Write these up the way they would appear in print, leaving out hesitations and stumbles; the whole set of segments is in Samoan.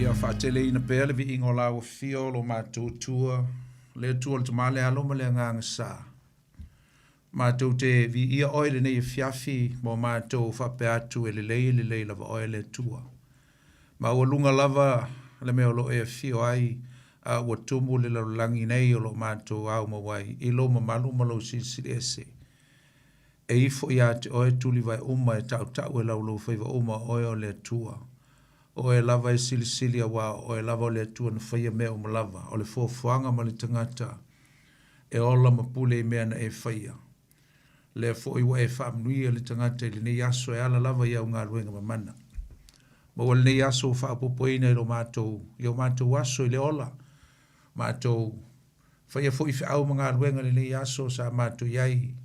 Ia faateleina pea le viiga o lau afio o lo matou Atua, le Atua o le Tama le Alo ma le Agaga Sa. Matou te viia oe i lenei afiafi ma o matou faapea atu e lelei e lelei lava oe le Atua. Maualuga lava le mea o lo o e afio ai a ua tumu le lalolagi nei o lo o matou aumau ai i lou mamalu ma lou silisili ese. E ifo ia te oe tulivae uma e tautau e laulaufaiva uma o oe o le Atua. O oe lava e silisili auā o oe lava o le Atua na faia mea uma lava, o le foafoaga ma le tagata e ola ma pule i mea na e faia. Lea foi ua e faamanuia le tagata i lenei aso e ala lava i au galuega mamana. Maua lenei aso ua faaopoopoina i lo matou, i o matou aso i le ola, matou faia foi feau ma galuega i lenei aso sa matou i ai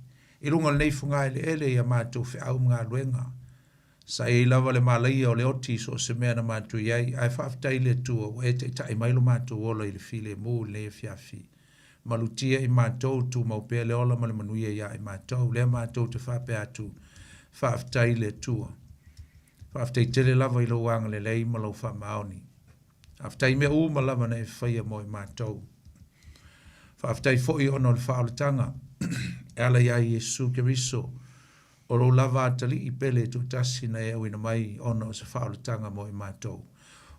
i luga o lenei fogaeleele i a matou feau ma galuega. Sa i ai lava le malaia o le oti i so o se mea na matou i ai, ae faafetai i le Atua ua e taitai mai lo matou ola i le filemu i lenei afiafi. Malutia i matou, tumau pea le ola ma le manuia ia i matou. Lea matou te faapea atu, faafetai i le Atua. Faafetai tele lava i lou agalelei ma lou faamaoni. Faafetai i mea uma lava na e faia mo i matou. Faafetai foi ona o le faaolataga e ala iā Iesu Keriso, O lou lava atalii pele toatasi na e auina mai ona o se faaolataga mo i matou.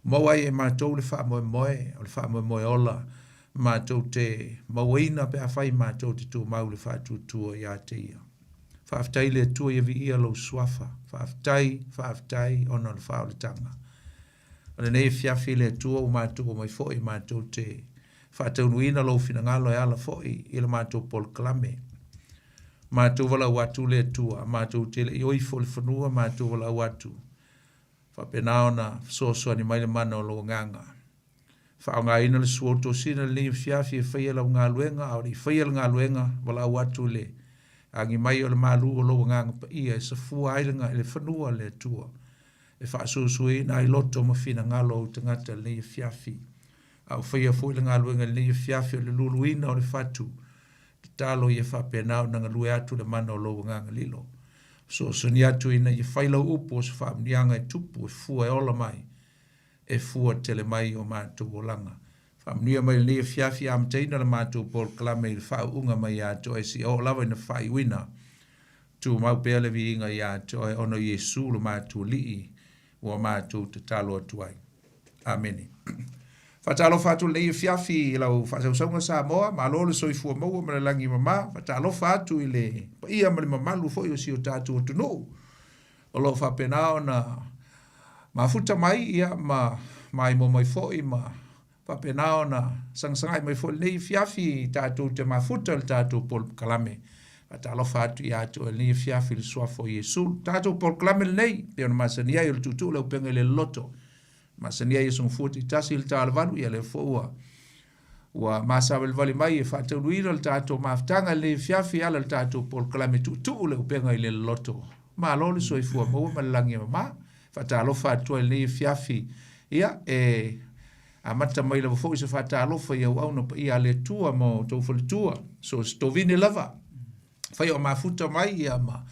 Maua ai e matou le faamoemoe, o le faamoemoe ola matou te mauaina pe afai matou te tumau le faatuatua ia te Ia. Faafetai i le Atua ia viia lou suafa. Faafetai, faafetai ona o le faaolataga. O lenei afiafi le Atua ua matou omai foi matou te faataunuuina lou finagalo e ala foi i le matou polokalame. Matou valaau atu le Atua, matou te le i o ifo i le fanua, matou valaau atu. Faapena ona fesoasoani mai le mana o lou agaga. Faaaogaina le suo tosina lenei afiafi e faia lau galuega, a o le i faia le galuega, valaau atu le agi mai o le malu o lou agaga paia e safua ai le fanua le Atua. E faasuasuaina ai loto ma finagalo o ou tagata i lenei afiafi. A o faia foi le galuega i lenei afiafi o le luluina o le fatu, tatalo ia faapena ona galue atu le mana o lou agaga lilo. Fesoasoani atu ina ia fai lau upu o se faamanuiaga e tupu, e fua e ola mai, e fua tele mai o matou olaga. Faamanuia mai lenei afiafi amataina le matou polokalame i le faauuga mai ia te oe seia oo lava ina faaiuina. Tumau pea le viiga ia te oe ona o Iesu lo matou Alii ua matou tatalo atu ai. Amene. Faatalofa atu lenei afiafi i lau faasausauga Samoa, malo le soifua maua ma le lagi mama. Faatalofa atu i le paia ma le mamalu foi o si o tatou atunuu o lo o faapena ona mafuta mai ia ma maimoa mai foi ma faapena ona sagasagai mai foi lenei afiafi tatou te mafuta le tatou polokalame. Faatalofa atu ia te oe lenei afiafi i le suafa o Iesu. Le tatou polokalame lenei, pei ona masani ai o le tuutuu le upega i le loloto. Masani ai e sogafua taitasi i le ta o le 8, ia lea foi ua ua masavalivali mai e faataunuuina le tatou mafutaga i lenei afiafi e ala i le tatou polokalame tuutuu le upega i le loloto. Malo le soifua maua ma le lagi e mama. Faatalofa atu ai i lenei afiafi. Ia, e amata mai lava foi se faatalofa i auauna paia a le Atua ma outou faletua, so o se tovine lava. Fai o mafuta mai ia ma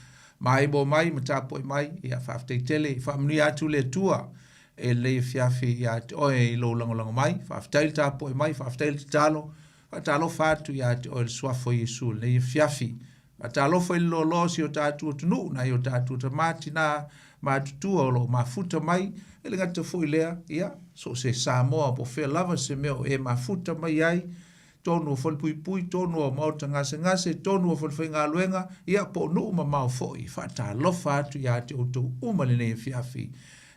maimoa mai ma tapuai mai, ia faafetai tele, faamanuia atu le Atua e lenei afiafi ia te oe i lou lagolago mai, faafetai le tapuai mai, faafetai le tatalo, faatalofa atu ia te oe le suafa o Iesu i lenei afiafi. Faatalofa i le loaloa o si o tatou atunuu, nai o tatou tama, tina, matutua o lo o mafuta mai, e le gata foi lea, ia, so o se Samoa po o fea lava se mea o e mafuta mai ai, tonu o falepuipui, tonu o maota gasegase, tonu o falefaigaluega, ia, po o nuu mamao foi. Faatalofa atu ia te outou uma i lenei afiafi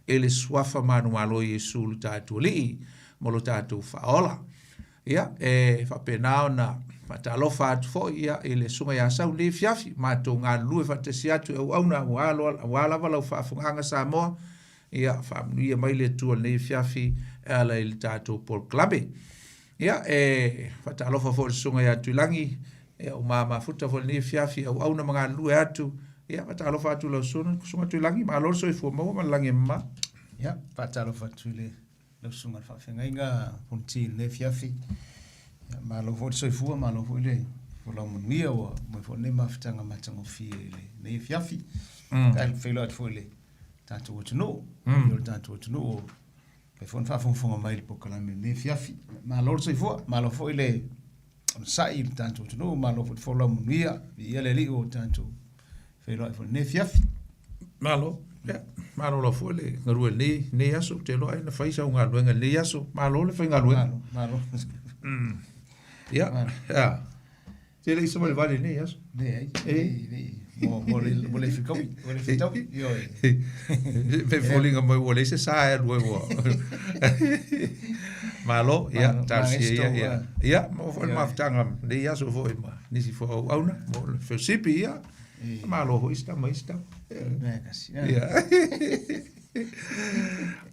i le suafa manumalo o Iesu lo tatou Alii ma lo tatou Faaola. Ia, e faapena ona faatalofa atu foi ia, i le Susuga ia Sau lenei afiafi, matou galulue faatasi atu e auauna aua, aua lava lau faafofogaaga Samoa. Ia, faamanuia mai le Atua i lenei afiafi e ala i le tatou polokalame. Ia, e faatalofa foi i le Susuga ia Tuilagi, ia, ua mafuta foi i lenei afiafi, auauna ma galulue atu. Ia, faatalofa atu i lau Susuga, Susuga Tuilagi, malo le soifua maua ma le lagi e mama. Ia, faatalofa atu i le lau susuga i le faafeagaiga Fonoti i lenei afiafi. Ia, malo foi le soifua, malo foi le folau manuia ua mai foi lenei mafutaga matagofie i lenei afiafi. Ae feiloai atu foi i le tatou atunuu, o le tatou atunuu. Mafai foi ona faafogafoga mai i le polokalame i lenei afiafi. Malo le soifua, malo foi le onosai i le tatou atunuu, malo foi le folau manuia, viia le Alii ua tatou feiloai foi i lenei afiafi. Malo, ia, malo lava foi le galue i lenei, lenei aso. Ou te iloa ai na fai sau galuega i lenei aso. Malo le faigaluega. Malo, malo. Ia, ia. Te le i savalivali i lenei aso. Leai, leai, ua le fetaui, ua le fetaui, ioe. Pe foliga mai ua leai se sa e alu ai ua. Malo, ia, talosia ia, ia. Ia, maua foi le mafutaga lenei aso foi ma nisi foi o auauna, mo le fellowshipi, ia. Malo foi isi tama isi tama. Ia.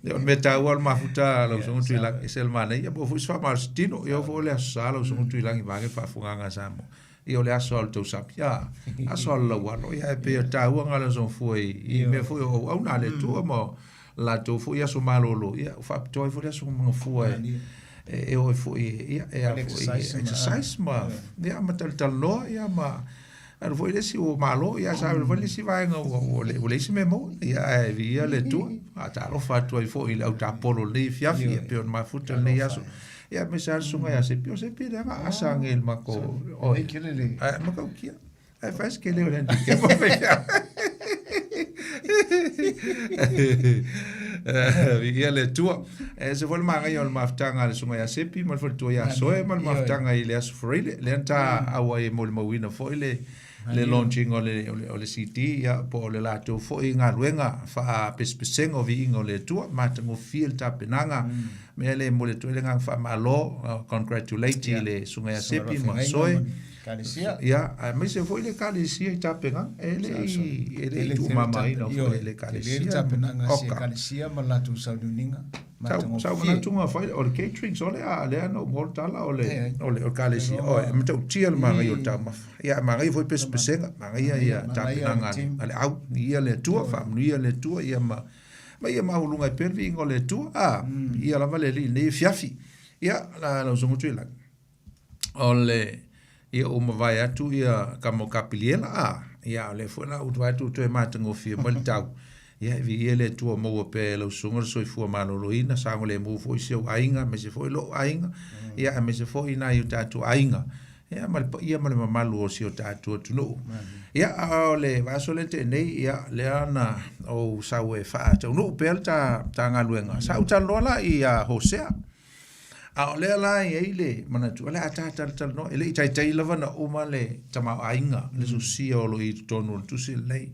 Ia, o le mea taua o le mafuta lau Susuga Tuilagi, e se le manaia, po o foi se faamalosi tino, ia oo foi le Aso Sa lau Susuga Tuilagi vaeane le faafofogaaga a Samoa. Ia o le aso lava o le tausami, ia, aso lava o le laualo, ia ae pei o le taua lena o le aso gafua i mea foi o auauna a le Atua ma latou foi aso malolo, ia ua faapitoa ai foi le aso gafua e o ai foi, ia, e a foi, exercise ma, ia, ma talatalanoa, ia, ma Alu foi le isi ua malo, ia sa alu foi le isi vaega ua ua le ua leai se mea maua. Ia ae viia le Atua. Faatalofa atu ai foi i le au tapolo i lenei afiafi ia pei ona mafuta lenei aso. Ia aemaise lava le susuga ia Sepi. O Sepi leaga asa age i le matou oi. Ae matautia. Ae fai se kele o le handicap. Viia le Atua. E ese foi le manaia o le mafutaga a le susuga ia Sepi ma le faletua ia Soe ma le mafutaga i le Aso Faraile. Lea na ta auai e molimauina foi le le launching o le, o le, o le CD, ia, po o le latou foi galuega faapesepesega o viiga o le Atua, matagofie le tapenaga. Mea lea e momoli atu ai le agaga faamalo, congratulate i le susuga ia Sepi ma Soe. Ekalesia. Ia, aemaise foi le Ekalesia i tapenaga, e le i, e le i tuumamaina foi e le Ekalesia. Tele le tapenaga a si Ekalesia ma le latou sauniuniga matagofie. Sa ou manatu na fai, o le catering sole a lea na ou maua le tala o le, o le Ekalesia, oi, e matautia le manaia o le taumafa. Ia, e manaia foi pesepesega, manaia ia tapenaga a le au, viia le Atua, faamanuia le Atua, ia ma, ma ia maualuga ai pea le viiga o le Atua, a, viia lava le Alii i lenei afiafi. Ia, lau Susuga Tuilagi. O le, ia ua mavae atu ia tama o Kapiliela, a, ia o lea foi la ua vaai atu ua toe matagofie mai le tau, ia e viia le Atua maua pea e lau susuga le soifua maloloina, saogalemu foi si ou aiga aemaise foi lou aiga, ia aemaise foi nai o tatou aiga, ia ma le paia ma le mamalu o si o tatou atunuu. Ia, a o le vaiaso lea na tea nei, ia, lea na ou sau e faataunuu pea le ta, ta galuega. Sa ou talanoa la ia Hosea. A o lea la e i ai le manatu, o le a ta talatalanoa, e le i taitai lava ona uma le tamaoaiga, le sosia o lo o i totonu o le tusi lenei.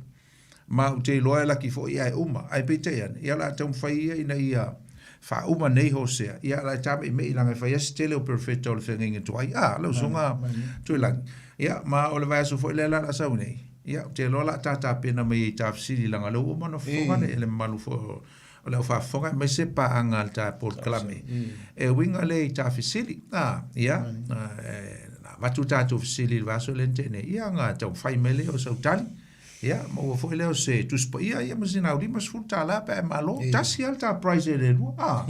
Ma ou te iloa e laki foi ae uma, ae peitai ane, ia o le a taumafai ia ina ia faauma nei Hosea, ia o le a tameimei leaga e fai lava si tele o perofeta o le feagaiga tuai, a, lau Susuga Tuilagi. Ia, ma o le vaiaso foi lea la o le a sau nei, ia, ou te iloa o le a ta tapena mai ai i ta fesili leaga o lea ua uma ona fofoga le mamalu foi o o le au faafofoga aemaise paaga a le ta polokalame e uiga lea i ta fesili. A, ia, na avatu tatou fesili i le vaiaso lea na tea nei, ia ona taumafai mai lea o sau tali. Ia, maua foi lea o se Tusi Paia, ia ma sina au $50 pe a e malo. Tasi lava le ta prize e le lua. A.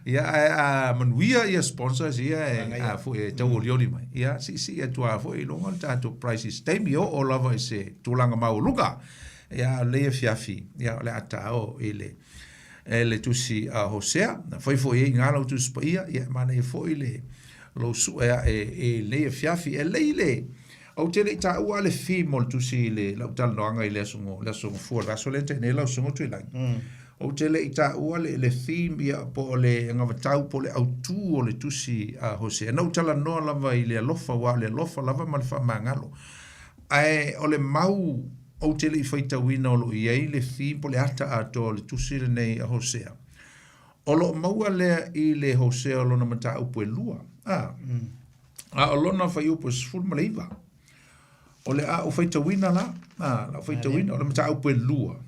Ia, ae a manuia ia sponsors ia e, a foi e tauolioli mai, ia, siisii atu lava foi i luga le tatou price i se taimi, e oo lava i se tulaga maualuga. Ia, o lenei afiafi, ia, o le a ta oo i le, e le tusi a Hosea. Na fai foi ai i ina lau Tusi Paia, ia, e manaia foi le lou sue ae i lenei afiafi. E lelei le, ou te le i taua le theme o le tusi i le, lau talanoaga i le aso, le aso Gafua, le vaiaso lea na tea nei lau Susuga Tuilagi. Ou te le i taua le, le theme, ia, po o le anavatau, po o le autū o le tusi a Hosea. Na ou talanoa lava i le alofa, aua o le alofa lava ma le faamagalo. Ae o le mau ou te le i faitauina o lo o i ai le theme po o le ata atoa o le tusi lenei a Hosea, o lo o maua lea i le Hosea o lona mataupu e lua, a, a o lona fuaiupu e 19. O le a ou faitauina la, a, o le a ou faitauina, o le mataupu e lua,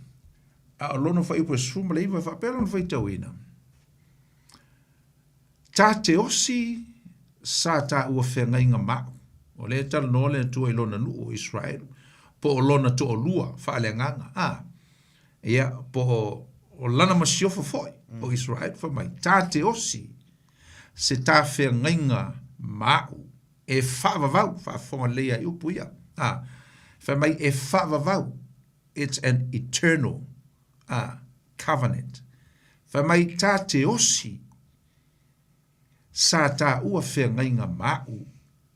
a o lona fuaiupu e 19 e faapea lona faitauina, Ta te osi sa taua feagaiga ma a'u. O lea e talanoa le Atua i Lona nuu o Iseraelu, po o Lona toalua faaleagaga, a, ia, po o, o Lana masiofo foi o Iseraelu, fai mai, Ta te osi se ta feagaiga ma a'u e faavavau, faafofoga lelei lava i upu ia, a, fai mai, e faavavau, it's an eternal, a, covenant. Fai mai ta te osi sa taua feagaiga ma a'u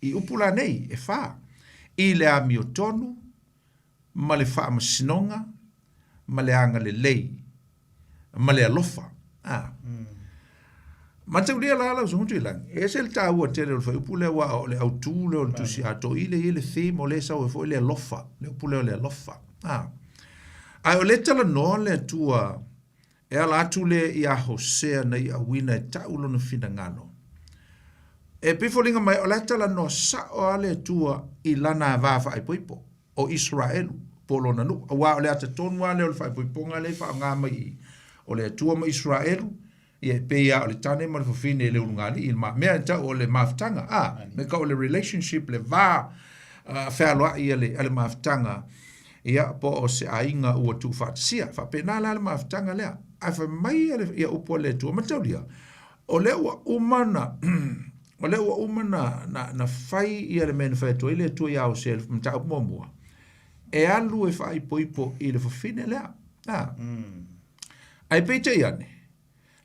i upu la nei e fa, i le amiotonu ma le faamasinoga ma le agalelei ma le alofa. A. Mataulia la lau Susuga Tuilagi, e ese le taua tele o le fuaiupu lea aua o le autu lea o le tusi atoa i le i ai le theme o lea e sau ai foi le alofa, le upu lea o le alofa. A. Ae o lea e talanoa le Atua e ala atu lea ia Hosea na ia auina e ta'u lona finagalo. E pei e foliga mai o la e talanoa sa'o lava le Atua i lana va faaipoipo. o Iseraelu, po o lona nuu, aua o le ata tonu lava lea o le faaipoipoga lea e faaaoga mai i i, o le Atua ma Iseraelu, ia e pei lava o le tane ma le fafine i le ulugalii, le mea e tau o le mafutaga, a, me tau o le relationship, le va fealoai a le, a le mafutaga, ia, po o se aiga ua tuufaatasia. Faapena la le mafutaga lea. Ae fai mai ia upu a le Atua, mataulia, o lea ua uma na O lea ua uma na, na, na fai ia le mea na fai atu ai le Atua iā Hosea i le mataupu muamua, e alu e faaipoipo i le fafine lea. A. Mm. Ae peitai ane,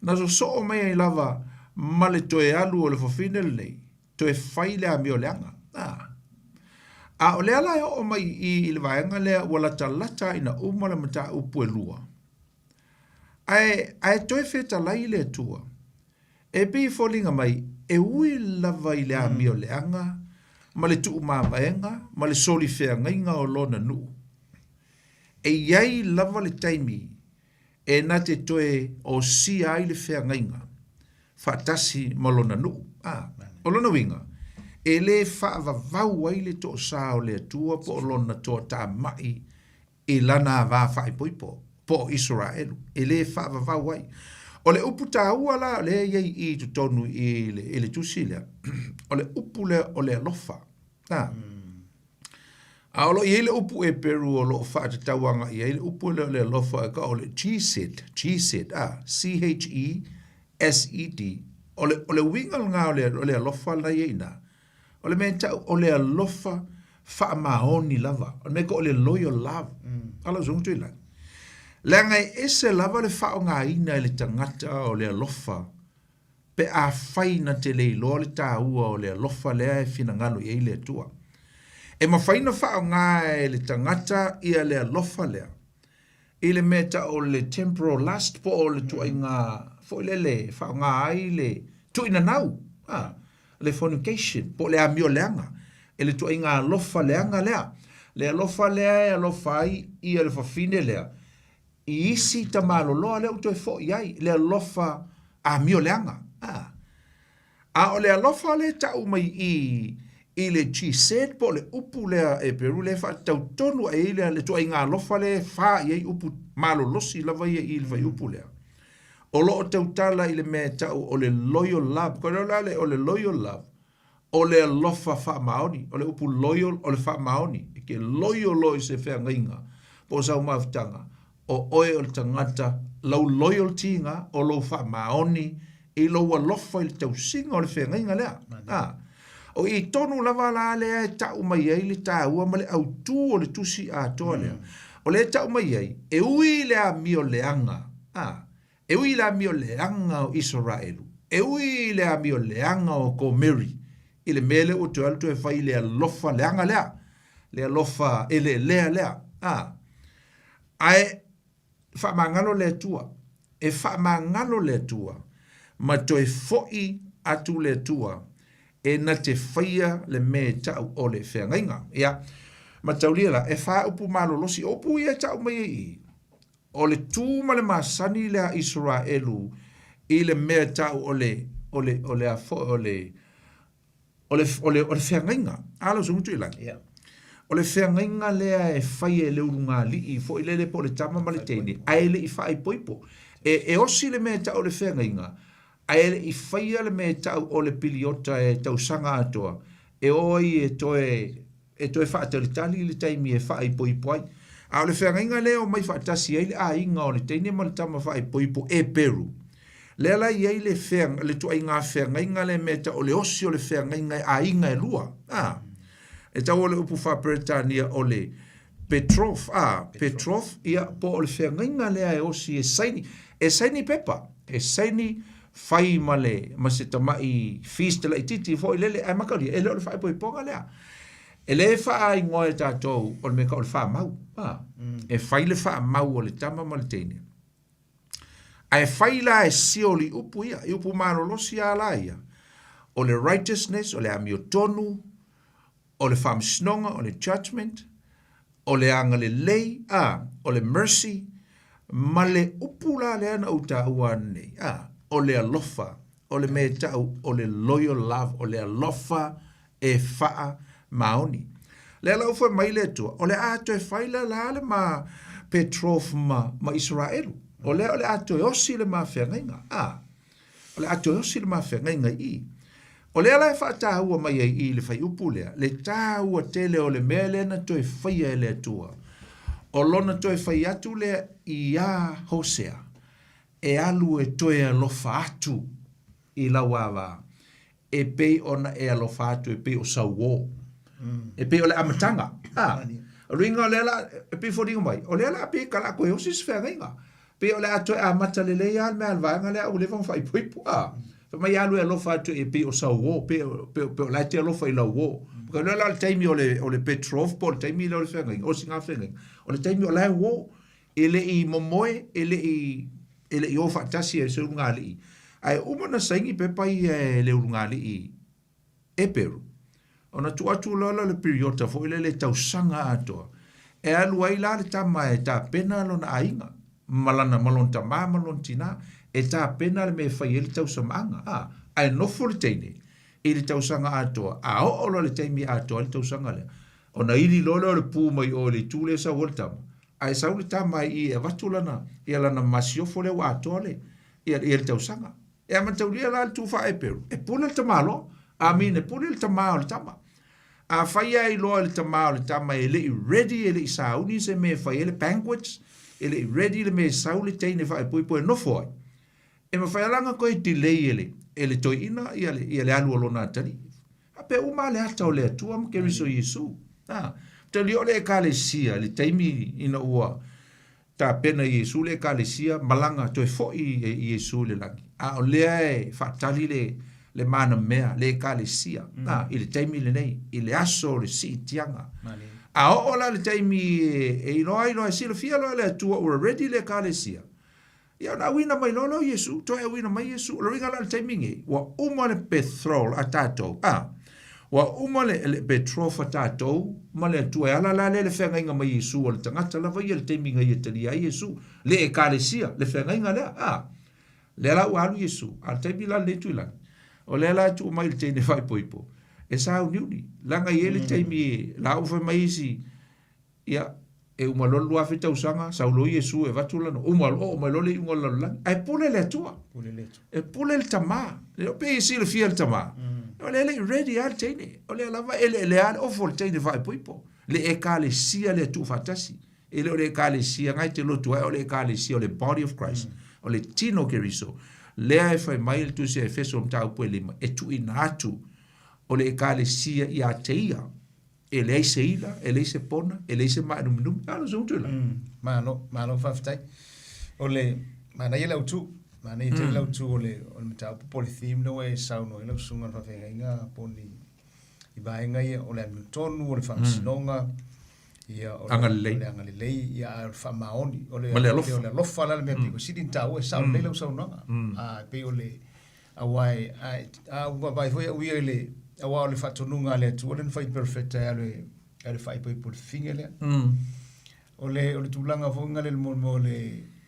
na sosoo mai ai lava ma le toe alu o le fafine lenei, toe fai le amio leaga. A. A o lea la e oo mai i i le vaega lea ua latalata ina uma le mataupu e lua. Ae, ae toe fetalai le Atua, E pei e foliga mai, e ui lava i le amio leaga ma le tuumavaega ma le solifeagaiga o lona nuu, e i ai lava le taimi e na te toe osia ai le feagaiga faatasi ma lona nuu. A, o lona uiga, e le faavavau ai le toosā o le Atua po o lona toatamai i lana va faaipoipo, po o Isaraelu, e le faavavau ai. O le upu taua la o lea e i ai i totonu i le, i le tusi lea, o le upu lea o le alofa. A. A o lo o i ai le upu Eperu o lo o faatatau agai i ai le upu lea o le alofa e tau o le chesed, chesed, a, C-H-E-S-E-D. O le, o le uiga lena o le, o le alofa lena e i ai i ina. O le mea e tau o le alofa faamaoni lava. O le mea e tau o le loyal love. Mm. A lau susuga Tuilagi. Leaga e ese lava le faaaogaina e le tagata o le alofa pe afai na te le iloa le taua o le alofa lea e finagalo i ai le Atua. E mafai ona faaaoga e le tagata ia le alofa lea i le mea e tau o le temporal lust po o le tuaiga foi lele e faaaoga ai le tuuinanau, a, le fornication po o le amio leaga, e le tuaiga alofa leaga lea. Le alofa lea e alofa ai ia le fafine lea i isi tamaloloa lea ua toe foi ai, le alofa amio leaga. A. A o le alofa lea e tau mai i i le chesed po o le upu lea Eperu lea e faatatau tonu ae i ai le, le tuaiga alofa lea e fa i ai upu malolosi lava ia i le fuaiupu lea. O lo o tautala i le mea e tau o le loyal love. Ko le o le loyal love, o le alofa faamaoni. O le upu loyal, o le faamaoni. E ke loyal loa i se feagaiga po o sau mafutaga, o oe o le tagata, lau loyalty ga, o lou faamaoni i lou alofa i le tausiga o le feagaiga lea. A. O i tonu lava la lea e tau mai ai le taua ma le autū o le tusi atoa lea. O lea e tau mai ai, e ui i le amio leaga, a, e ui i le amio leaga o Isaraelu, e ui i le amio leaga o Gomeri, i le mea lea ua toe alu toe fai i le alofa leaga lea, le alofa eleelea lea, a. Ae faamagalo le Atua, e faamagalo le Atua, ma toe foʻi atu le Atua e na te faia le mea e taʻu o le feagaiga. Ia, mataulia la, e fa upu malolosi, o upu ia e taʻu mai ai i i, o le tu ma le masani lea a Isaraelu i le mea e taʻu o le, o le, o le a foi, o le, O le, o le, o le feagaiga. A lau Susuga Tuilagi? Yeah. O le feagaiga lea e fai e le ulugalii foi lele po o le tama ma le teine, ae e le i faaipoipo. E, e osi le mea e tau o le feagaiga, ae e le i faia le mea e tau o le piliota e tausaga atoa, e o ai e toe e toe faatalitali le taimi e faaipoipo ai. A o le feagaiga lea e omai faatasi ai le aiga o le teine ma le tama faaipoipo e Peru. Lea la e i ai le fea, le tuaiga feagaiga lea mea e tau o le osi o le feagaiga e aiga e lua. A, e tau o le upu faa-Peretania o le betroth, a, betroth, ia, po o le feagaiga lea e osi e saini. E saini pepa, e saini fai ma le ma se tamaʻi feast laitiiti foi lele ae mataulia e le o le faaipoipoga lea. E lē faaigoa e tatou o le mea tau o le faamau, a. E fai le faamau o le tama ma le teine. Ae fai la e seal i upu ia, i upu malolosi a la ia, o le righteousness, o le amiotonu, o le faamasinoga, o le judgement, o le agalelei, a, o le mercy, ma le upu la lea na ou taua ananei, a, o le alofa, o le mea e ta'u o le loyal love, o le alofa e faamaoni. Lea la ua fai mai le Atua, o le a toe fai la la le ma betroth ma, ma Isaraelu. O lea o le a toe osi le ma feagaiga. A, o le a toe osi le ma feagaiga i i. O lea la e faataua mai ai i i le fuaiupu lea, le tāua tele o le mea lea na toe faia e le Atua. O lona toe fai atu lea iā Hosea, e alu e toe alofa atu i lau ava, e pei ona e alofa atu e pei o sau uō. E pei o le amataga. A, o le uiga o lea la, e pei e foliga mai, o lea la pei e kala koe osi se feagaiga. Pei o le a toe amata lelei lava le mea a le vaega lea a ua leva ona faaipoipo. A, fai mai alu e alofa atu e pei o sau uō, pei, pei, pei o la e te alofa i lau uō. Ka lea la o le taimi o le, o le betroth po o le taimi lea o le feagaiga, osiga feagaiga, o le taimi o la e uō. E le i momoe, e le i, e le i o faatasi e se ulugalii. Ae uma ona saini pepa ia e le ulugalii Eperu, ona tuu atu loa lea o le piriota foi lele tausaga atoa, e alu ai la le tama e tapena lona aiga, ma lana, ma lona tamā ma lona tinā, e tapena le mea e fai ai le tausamaaga, a, ae nofo le teine i le tausaga atoa, a oo loa i le taimi e atoa ai le tausaga lea, ona ili loa lea o le pu mai o i le itu lea e sau ai le tama, Ae sau le tama i i e avatu lana, ia lana masiofo lea ua atoa le, ia, ia le tausaga. E amataulia la le tu faa-Eperu, e pule le tamaloa. Amine, e pule le tamā o le tama. Afai a iloa e le tamā o le tama e le i ready, e le i sauni se mea e fai ai le banquets, e le i ready le mea e sau le teine faaipoipo e nofo ai, e mafai lava la ona toe delay e le, e le toeaina ia le, ia le alu o lona atalii. Faapea uma lava le ata o le Atua ma Keriso Iesu. A, tali o le Ekalesia i le taimi ina ua tapena e Iesu le Ekalesia, malaga toe foi e Iesu i le lagi. A o lea e faatali le, le manamea, le Ekalesia, a, i le taimi lenei, i le aso o le siitiaga. A oo la i le taimi e, e iloa ai loa, e silafia loa e le Atua ua ready le Ekalesia, Ia ona auina mai loa lea o Iesu, toe auina mai Iesu. O le uiga la o le taimi nei, ua uma le bethrol a tatou, a, ua uma le, le betroth a tatou ma le Atua. E ala la lea le feagaiga mai Iesu o le tagata lava ia i le taimi na ia talia ai Iesu, le Ekalesia, le feagaiga lea, a. Lea la ua alu Iesu, a o le taimi la lenei Tuilagi, o lea la e tuu mai i le teine faaipoipo, e sauniuni, leaga e i ai le taimi, la ua fai mai isi, Ia, e uma loa le 2000 tausaga, sau loa Iesu e avatu lana, uma loa, oo mai loa le iuga o le lalolagi. Ae pule le Atua. Pule le Atua. E pule le Tama. Le o pei e silafia le Tama. O lea e le i ready lava le teine. O lea lava e eleelea lava le ofo o le teine faaipoipo. Le Ekalesia lea tuufaatasi. E le o le Ekalesia na e te lotu ai, o le Ekalesia o le body of Christ. O le tino o Keriso. Lea e fai mai le Tusi a Efeso mataupu e 5, e tuuina atu o le Ekalesia ia te ia. E leai se ila, e leai se pona, e leai se maanuminumi. A lo se utu la. Malo, malo faafetai. O le manaia le autu, manaia tele le autu o le o le mataupu po o le theme lea ua e saunoa ai lau susuga i le faafeagaiga po o ni i vaega ia o le amiotonu, o le faamasinoga, ia o le Agalelei. o le agalelei, ia a o le faamaoni, o le Ma le alofa. o le alofa la le mea pito sili ona taua, e sao lelei lau saunoaga. A e pei o le Aua e, a, a ua vaavaai foi au ia i le, aua o le faatonuga a le Atua lea na fai i perofeta e alu e, alu e faaipoipo i le fafine lea. O le, o le tulaga foi lea i le mo le,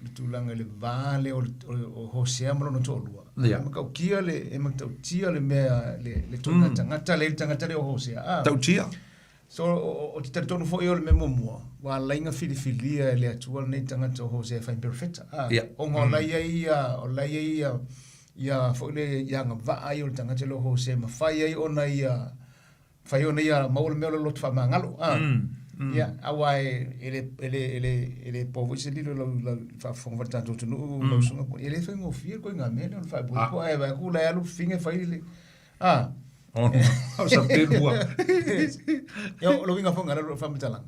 le tulaga i le va lea o, le, o, o Hosea ma lona toalua. Yeah. E matautia le, e matautia le mea, le, le ituaiga tagata lea, le tagata lea o Hosea. Ah. Tautia. So, ou te talitonu foi o le mea muamua, ua ala ai ona filifilia e le Atua lenei tagata o Hosea e fai ma perofeta. Ah, Yeah. Ona o la e i ai ia, o la e i ai ia, ia foi le, ia agavaa ia o le tagata lea o Hosea e mafai ai ona ia, mafai ona ia maua le mea o le loto faamagalo. Ah. Ia, aua e, e le, e le, e le, e le po foi se lilo i lau, lau faafofoga foi le tatou atunuu, lau susuga, e le faigofie le ituaiga mea lea o le faaipoipo, ae vaai atu la e alu fafine fai le, Ah. O sa pelua. Ia, o le uiga foi lena o lau faamatalaga,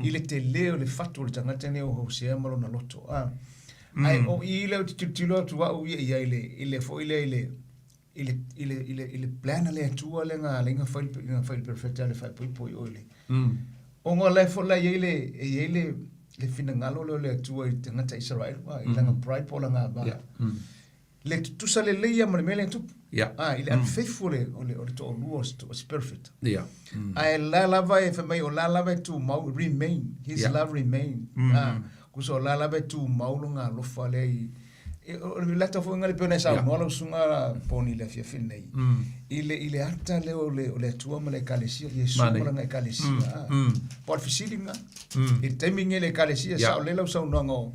i le tele o le fatu o le tagata lenei o Hosea ma lona loto. Ah. Ae o i lea ou te tilotilo atu au ia i ai i le, i le foi lea i le, i le, i le, i le, i le plan a le Atua lea na ala ai ona fai, na fai le perofeta le faaipoipo i o i le, ona o la e foi la e i ai le, e i ai le, le finagalo lea o le Atua i tagata Isaraelu, i lana pride po o lana ava. Le tutusa lelei ia ma le mea lea e tupu. Ah, i le unfaithful o le, o le, o le toalua o se, o se perofeta. Ae la lava e fai mai o la lava e tumau, remain, his love remain. Ah, kusa o la lava e tumau lona alofa lea i, E, o le lata foi ngale pena sa no lau susuga Poni i le afiafi lenei. I le i le ata lea o le o le Atua ma le Ekalesia, Iesu ma lana Ekalesia. Po o le fesili lena. I le taimi lenei i le Ekalesia, sao lelei lau saunoaga o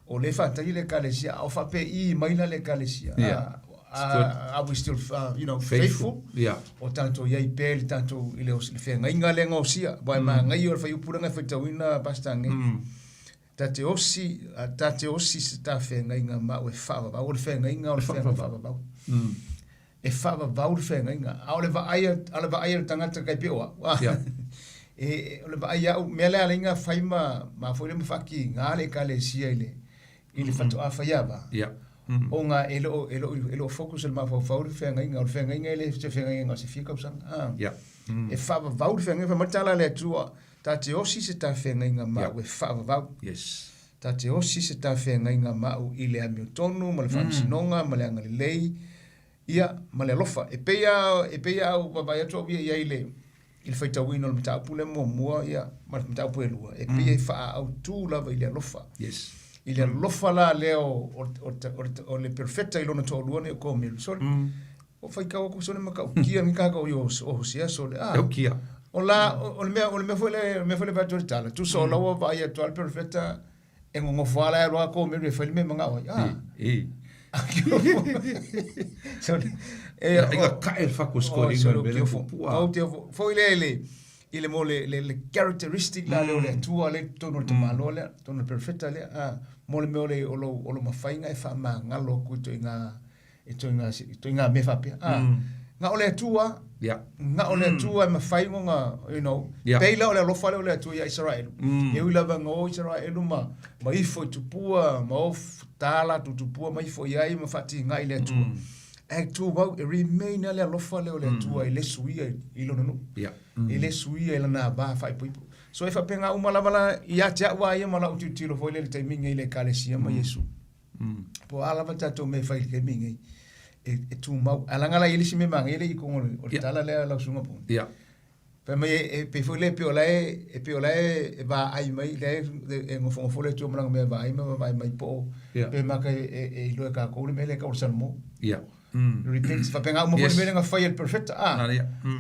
o lea e faatali le Ekalesia, a o faapei mai la le Ekalesia. Are we still you know, faithful? O tatou i ai pea i le tatou i le feagaiga lea na osia. Aua e manaia o le fuaiupu lea na e faitauina Pastor nei. Ta te osi, ta te osi se tafeagaiga ma au e faavavau. O le feagaiga o le feagaiga faavavau. E faavavau le feagaiga. A o le vaai a, a o le vaai a le tagata kai pei o au. Ah. Yeah. E, o le vaai au, mea lea ala ai ona fai ma, ma foi lea ma faakiga le ekalesia i le, i le faatoa faia va. Yeah. Ona e le o, e le o, e le o focus le mafaufau i le feagaiga. O le feagaiga e le o se feagaiga o se fia tausaga. Ah. Yeah. E faavavau le feagaiga. Fai mai le tala a le Atua, Ta te osi se tafeagaiga ma au e faavavau. Yes. Ta te osi se tafeagaiga ma au i le amiotonu ma le faamasinoga ma le agalelei, ia, ma le alofa. E pei lava, e pei lava au vaavaai atu au ia i ai i le, i le faitauina o le mataupu lea muamua, ia, ma le mataupu e lua, e pei e faaautu lava i le alofa. Yes. I le alofa la lea o, o, o, o, o le perofeta i lona toalua nei o Komelu. Sole, O faitau atu sole matautia ni kākou i o Hosea sole. Ah, Taukia. O la, o le mea, o le mea foi le, o le mea foi le vaai atu le tala. Tusa o la ua vaai atu a le perofeta e gogofo lava la e alu a Komelu e fai le mea e manao ai. Ah. E. Sole. E, o, kae le fako scoring o le mea pua. O te foi le le i le mo le le, le characteristic la le o le Atua le totonu o le tamaloa lea, totonu o le perofeta lea. Ah, mo le mea o le o lo o lo mafai ona e faamagalo atu i ituaiga i ituaiga ituaiga mea faapea. Ah, na o le Atua, na o le Atua e mafai ona, you know, pei la o le alofa lea o le Atua ia Isaraelu. E ui lava ina o Isaraelu ma, ma ifo i tupua, ma o ta latou tupua ma ifo i ai ma faatigai i le Atua. Ae tumau, e remain lava le alofa lea o le Atua e le suia i lona nuu. E le suia i lana va faaipoipo. So e faapena uma lava la ia te au lava ia ma lau tilotilo foi lea i le taimi lenei i le Ekalesia ma Iesu. Po o a lava tatou mea e fai i le taimi lenei, e, e tumau. Ae leaga la e i ai le isi mea manaia lea i totonu o le, o le tala lea a lau susuga Puni. Fai mai e, e pei foi lea e pei o la e, e pei o la e, e vaai mai, la e, e nofonofo le Atua ma lana mea e vaai ma vaavaai mai po o, pe maka e, e, e iloa e kākou le mea lea e tau o le Salamo. Repent. Faapena uma foi le mea lea na fai e le perofeta. Ah.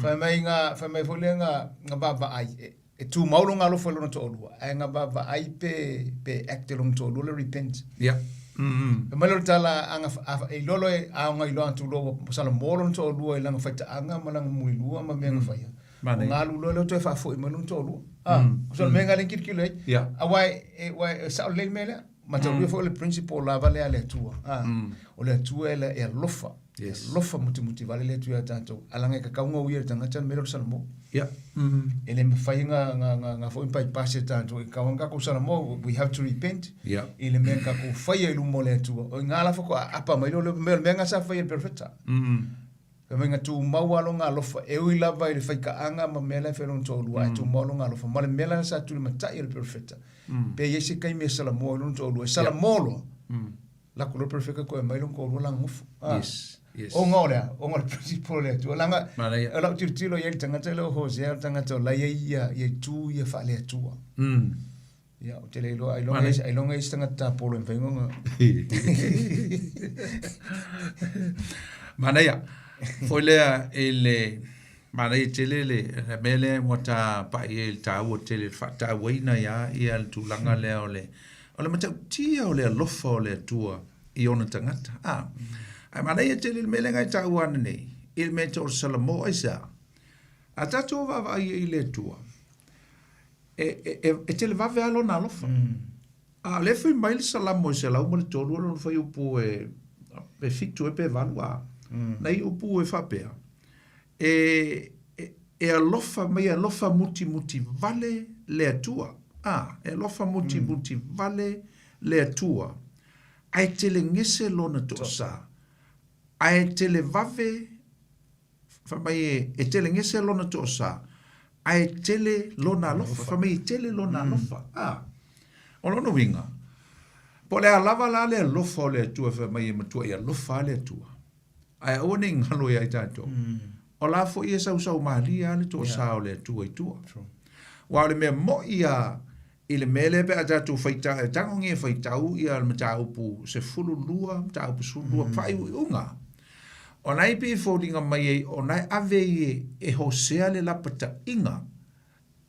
Fai mai nga, fai mai foi lea nga, nga vaavaai. E, E tumau lona alofa i lona toalua, ae na vaavaai pe, pe act e lona toalua le repent. Ia. Fai mai lea o le tala, a na, a, e iloa loa e, a ona iloa atu loa ua salamo lona toalua i lana faitaaga ma lana mulilua ma mea na faia. Ona alu loa lea toe faafoi mai lona toalua. A, o le mea lena lea e tilotilo i ai. Ia. Aua e, e, aua e sao lelei le mea lea. Mataulia foi o le principle lava lea a le Atua. A, o le Atua e, e alofa. Yes. Alofa mutimuti vale le Atua ia tatou. Ae leaga e tatau ona uia e le tagata le mea lea o le salamo. Ia. E le mafai ona, na, na, na foi bypass e tatou. E tatau ona tatou salamo. We have to repent. Ia. I le mea na tatou faia i luma o le Atua. O i ina la faatoa aapa mai lea o le mea, o le mea lena sa faia e le perofeta. Fai mai na tumau lava lona alofa, e ui lava i le faitaaga ma mea la e fai e lona toalua, ae tumau lona alofa. Ma le mea la sa tulimatai e le perofeta, pe i ai se taimi e salamo ai lona toalua. E salamo loa, lako loa le perofeta toe aumai lona toalua la nofo. Ah. Yes. Yes. Ona o le a? Ona o le principle o le Atua. Leaga, Manaia. o lau tilotilo i ai i le tagata lea o Hosea, o le tagata o la e i ai ia, ia itu ia faale-Atua. Ia, ou te le iloa, ailoga e, ailoga e i ai se tagata tapolo e mafai ona... Manaia. Foi lea i le manaia tele le le mea lea ua ta pai ai i le taua tele le faatauaina ia ia le tulaga lea o le o le matautia o le alofa o le Atua i ona tagata. Ah. Ae manaia tele le mea lea e taua ane nei i le mea tau o le Salamo aisea. A tatou vaavaai i le Atua, e, e, e, e televave lava lona alofa. A o lea e fai mai le Salamo e 103 o lona fuaiupu e, e 7 e pe 8 a. Nai upu e faapea, e, e, e alofa mai, e alofa mutimuti vale le Atua. A, e alofa mutimuti vale le Atua. Ae telegese lona toasā, ae televave, fai mai e telegese lona toasā, ae tele lona alofa, fai mai e tele lona alofa. A, o lona uiga, po o le a lava la le alofa o le Atua fai mai e matuai alofa lava le Atua, ae aua ne i galo ia i tatou, o la foi e sausau malie lava le toasā o le Atua i tua. Aua o le mea moni lava i le mea lea pe a tatou faitau, e tagogia e faitau ia le mataupu 12, mataupu 12, faaiuiuga. O na e pei e foliga mai ai o na e ave ai e, e Hosea le lapataiga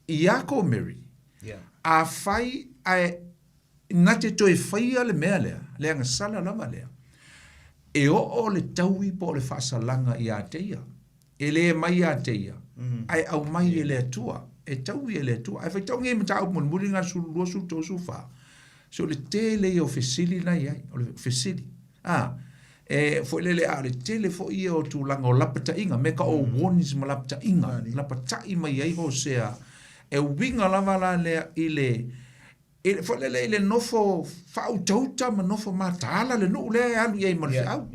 iā Komeri. Yeah. Afai ae na te toe faia le mea lea, le agasala lava lea, e oo le taui po o le faasalaga iā te ia. E le mai ia te ia, ae aumai e le Atua, e taui e le Atua. Ae faitau nei mataupu mulimuli na 12, 13, 14, se o le tele ia o fesili na i ai, o le fesili. A, e foi lele a o le tele foi ia o tulaga o lapataiga, me ka o warnings ma lapataiga, lapatai mai ai Hosea, e uiga lava la lea i le, i le foi lele i le nofo faautauta ma nofo mataala le nuu lea e alu i ai ma le feau.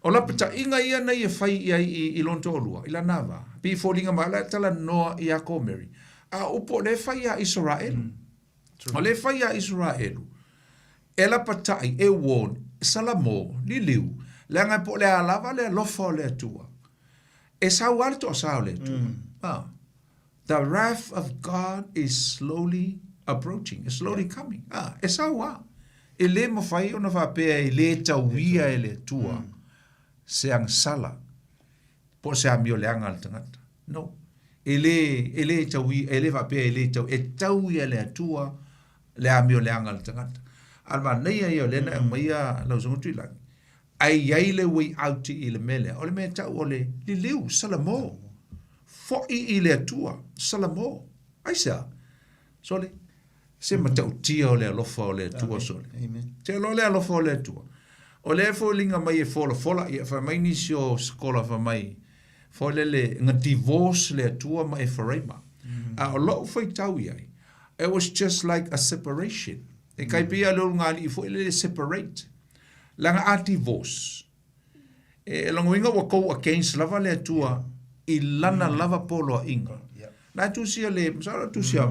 O lapataiga ia na ia fai i ai i, i lona toalua, i lana va. Pei e foliga mai o le a talanoa iā Komeri, a o upu o lea e fai iā Isaraelu. O lea e fai iā Isaraelu, e lapatai, e warn, salamo, liliu, leaga po o le a lava le alofa o le Atua, e sau lava le toasā o le Atua. Ah. The wrath of God is slowly approaching, is slowly coming. Ah, e sau lava. E le mafai ona faapea e le tauia e le Atua se agasala po o se amio leaga a le tagata. No. E le, e le tauia, e le faapea e le tau, e tauia e le Atua le amio leaga a le tagata. A o le manaia ia o lea na e aumaia lau Susuga Tuilagi, Ae i ai le way out i le mea lea, o le mea e tau o le liliu, salamo, foi i le Atua, salamo. Aisea? Sole, se matautia o le alofa o le Atua, sole. Te iloa le alofa o le Atua. O lea e foliga mai e folafola, ia fai mai nisi o sekola fai mai, foi lele, na divorce le Atua ma Eferaima. A o lou faitau i ai, it was just like a separation. E tai pei lava o le ulugalii foi lele separate. Leaga a divorce, e lona uiga ua go against lava le Atua i lana lava poloaiga. Na e tusia le, masalo e tusia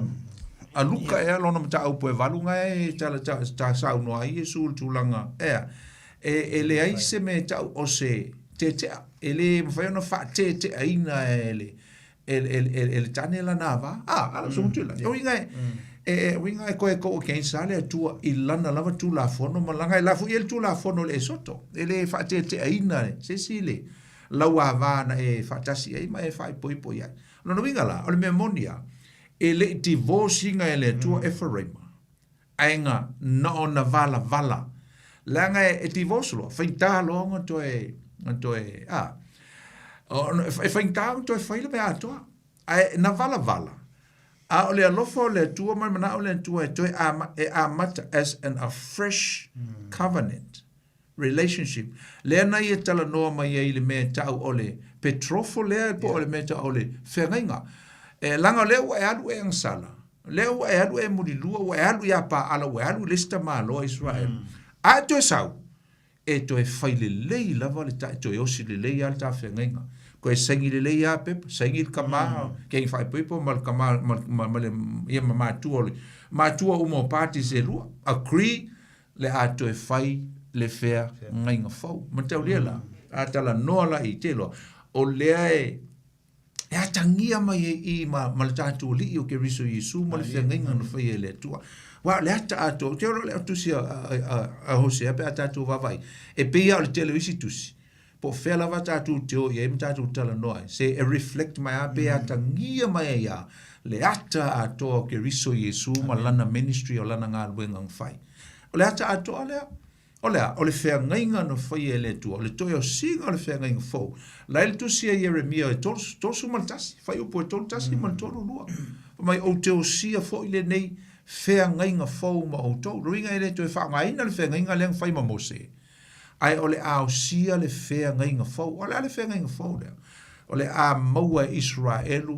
a Luka ea lona mataupu e valu na e tala ta, ta saunoa ai Iesu i le tulaga ea. E, e leai se mea e tau o se tetea. E le mafai ona faateteaina e le, e, e, e, e le tane lana va. Ah, ala mm. tula. Mm. Uiga e, e, e uiga e koe ko against a le Atua i lana lava tulafono ma langa e la foi e le tulafono le esoto. E le faateteaina le, se si le lau ava na e faatasi ai ma e faaipoipo i ai. Lona uiga la, o le mea moni a, e le i divorce ina e le Atua mm. Ephraima. Ae na na ona valavala. Leaga e, e divorce loa, faigata loa ona toe, ona toe, a, e faigata ona toe fai le mea atoa. Ae na valavala, a o le alofa o le Atua ma le manao o le Atua e toe ama, e amata as an a fresh covenant relationship. Lea na ia talanoa mai ai i le mea e tau o le petrofo lea po o le mea e tau o le feagaiga. E, leaga o lea ua e alu e agasala, lea ua e alu e mulilua, ua e alu iā Paala, ua e alu i le isi tamaloa Israel. A e toe sau, e toe fai lelei lava le ta, e toe osi lelei lava le ta feagaiga. Toe saini lelei lava pepa, saini le tama, kegi faaipoipo ma le tama, ma, ma, ma le, ia ma matua o le, matua uma o parties e lua, agree, le a toe fai le feagaiga fou. Mataulia la, a talanoa la i te loa, o lea e, e atagia mai ai i ma, ma le tatou Alii o Keriso Iesu ma le feagaiga na faia e le Atua. Aua o le ata atoa, ou te iloa o le tusi a, a, a, a Hosea pe a tatou vaavaai, e pei lava o le tele o isi tusi, po o fea lava tatou te o i ai ma tatou talanoa ai, se e reflect mai lava pe atagia mai ai lava le ata atoa o Keriso Iesu ma lana ministry o lana galuega na fai. O le ata atoa lea, o le a? O le feagaiga na faia e le Atua, o le toe osiga o le feagaiga fou. La e le tusi a Ieremia e 31, fuaiupu e 31 ma le 32. Fai mai, Ou te osia foi lenei feagaiga fou ma outou. Lona uiga e le toe faaaogaina le feagaiga lea na fai ma Mose, ae o le a osia le feagaiga fou. O le a le feagaiga fou lea? O le a maua e Iseraelu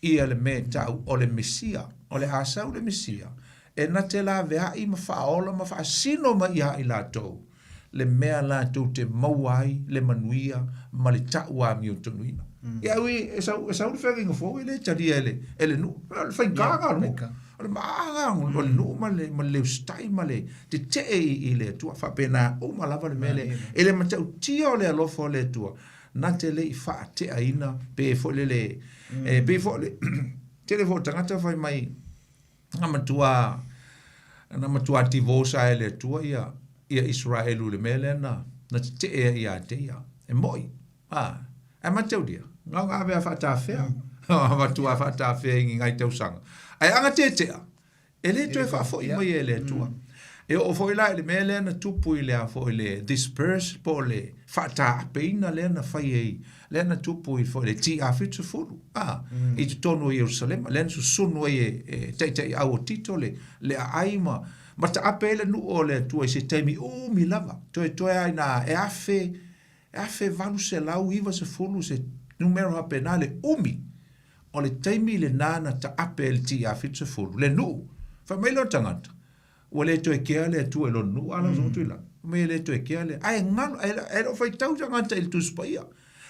ia le mea e tau o le Mesia. O le a sau le Mesia. E na te laveaʻi ma faaola ma faasino mai iā i latou le mea latou te maua ai le manuia ma le taʻu amiotonuina. Ia ui e sau e sau le feagaiga fou e le talia e le e le nuu. O le faigā o le nuu. O le maaaga o le nuu ma le ma le usitai ma le tetee i le Atua. Faapena uma lava le mea lea. E le matautia o le alofa o le Atua na te le i faateaina pe foi lele e pei foi le tele foi o tagata fai mai na matua na matua divorce lava e le Atua ia ia Isaraelu i le mea lea na na tetee ai ia te ia. E moʻi. A, ae mataulia, na ona ave lava faatafea. Avatu lava faatafea i ni nai tausaga. Ae a na tetea, e le toe faafoi mai e le Atua. E oo foi la i le mea lea na tupu i le a foi le disperse po o le faataapeina lea na fai ai, lea na tupu i foi le TR70, a, i totonu o Ierusalema, lea na susunu ai e, e taitaiau o Tito le, le aai ma, ma taape ai le nuu o le Atua i se taimi umi lava, toetoe lava ina e afe, e 1890 se numera faapena le umi o le taimi lena na taape ai le TR70 le nuu. Fai mai lea o le tagata, Ua le toe kea le Atua i lona nuu, a lau mm. Tuilagi. Mai e le toe kea le, ae galo, ae le o faitau tagata i le Tusi Paia.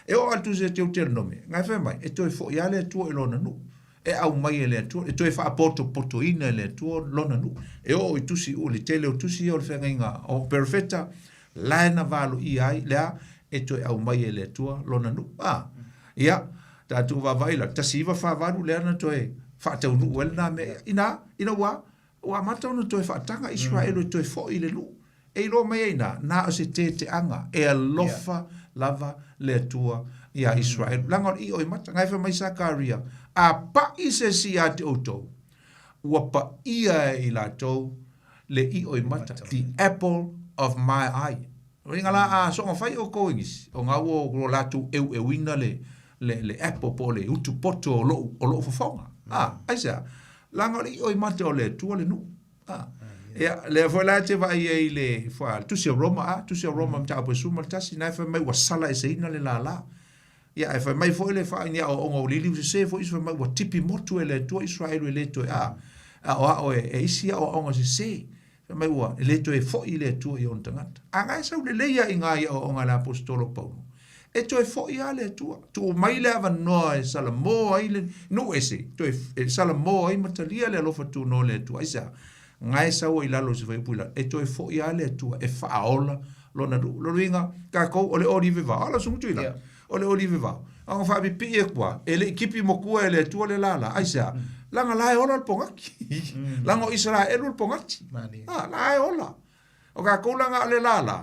E oo lava i le Tusi a Teuteronome, na e fai mai, e toe foi lava le Atua i lona nuu. E aumai e le Atua, e toe faapotopotoina e le Atua lona nuu. E oo i tusi u, le tele o tusi ia o le feagaiga o perofeta, la e na valoia ai, le a, e toe aumai e le Atua lona nuu. A, ia, tatou vaavaai la, 1948 lea na toe faataunuu ai lena mea. Ina, ina ua, Ua amata ona toe faataga Isaraelu e toe foi i le nuu. E iloa mai ai ina, na o se teteaga e alofa lava le Atua iā Isaraelu. Leaga o le io i mata, na e fai mai Sakaria, A paʻi se isi iā te outou, ua paʻia e i latou le io i mata, the apple of my eye. O inga la a soonga fai oukou e nisi, o nga ua o latou eueuina le, le, le apple po o le utu poto o loʻu, o loʻu fofoga. A, aisea? Leaga o le io i mata o le Atua le nuu. A, ia, lea foi la e te vaai ai i le, fa, le Tusi o Roma, a, Tusi o Roma mataupu e 11, na e fai mai ua sala eseina le lālā. Ia, e fai mai foi le fa, ni aoaoga o liliu sesē foi isi fai mai ua tipi motu e le Atua Israelu e le toe a, aoao e, e isi aoaoga sesē. Fai mai ua e le toe foʻi le Atua i ona tagata. A na e sau lelei lava i ngā i aoaoga a le Aposetolo o Paulo, e toe foʻi lava le Atua. Tuu mai le avanoa e salamo ai le nuu ese, toe e salamo ai ma talia le alofa tunoa o le Atua. Aisea? Na e sau ai i lalo o se fuaiupu i lalo, e toe foʻi lava le Atua e faaola lona nuu. Lona uiga, tatou o le olive vao, ala sugu tui lalo. O le olive vao. A ona faapipii atu lava, e le i kipi motua e le Atua le lālā. Aisea? Leaga la e ola le pogati. Leaga o Isaraelu le pogati. A, la e ola. O tatou la na o le lālā,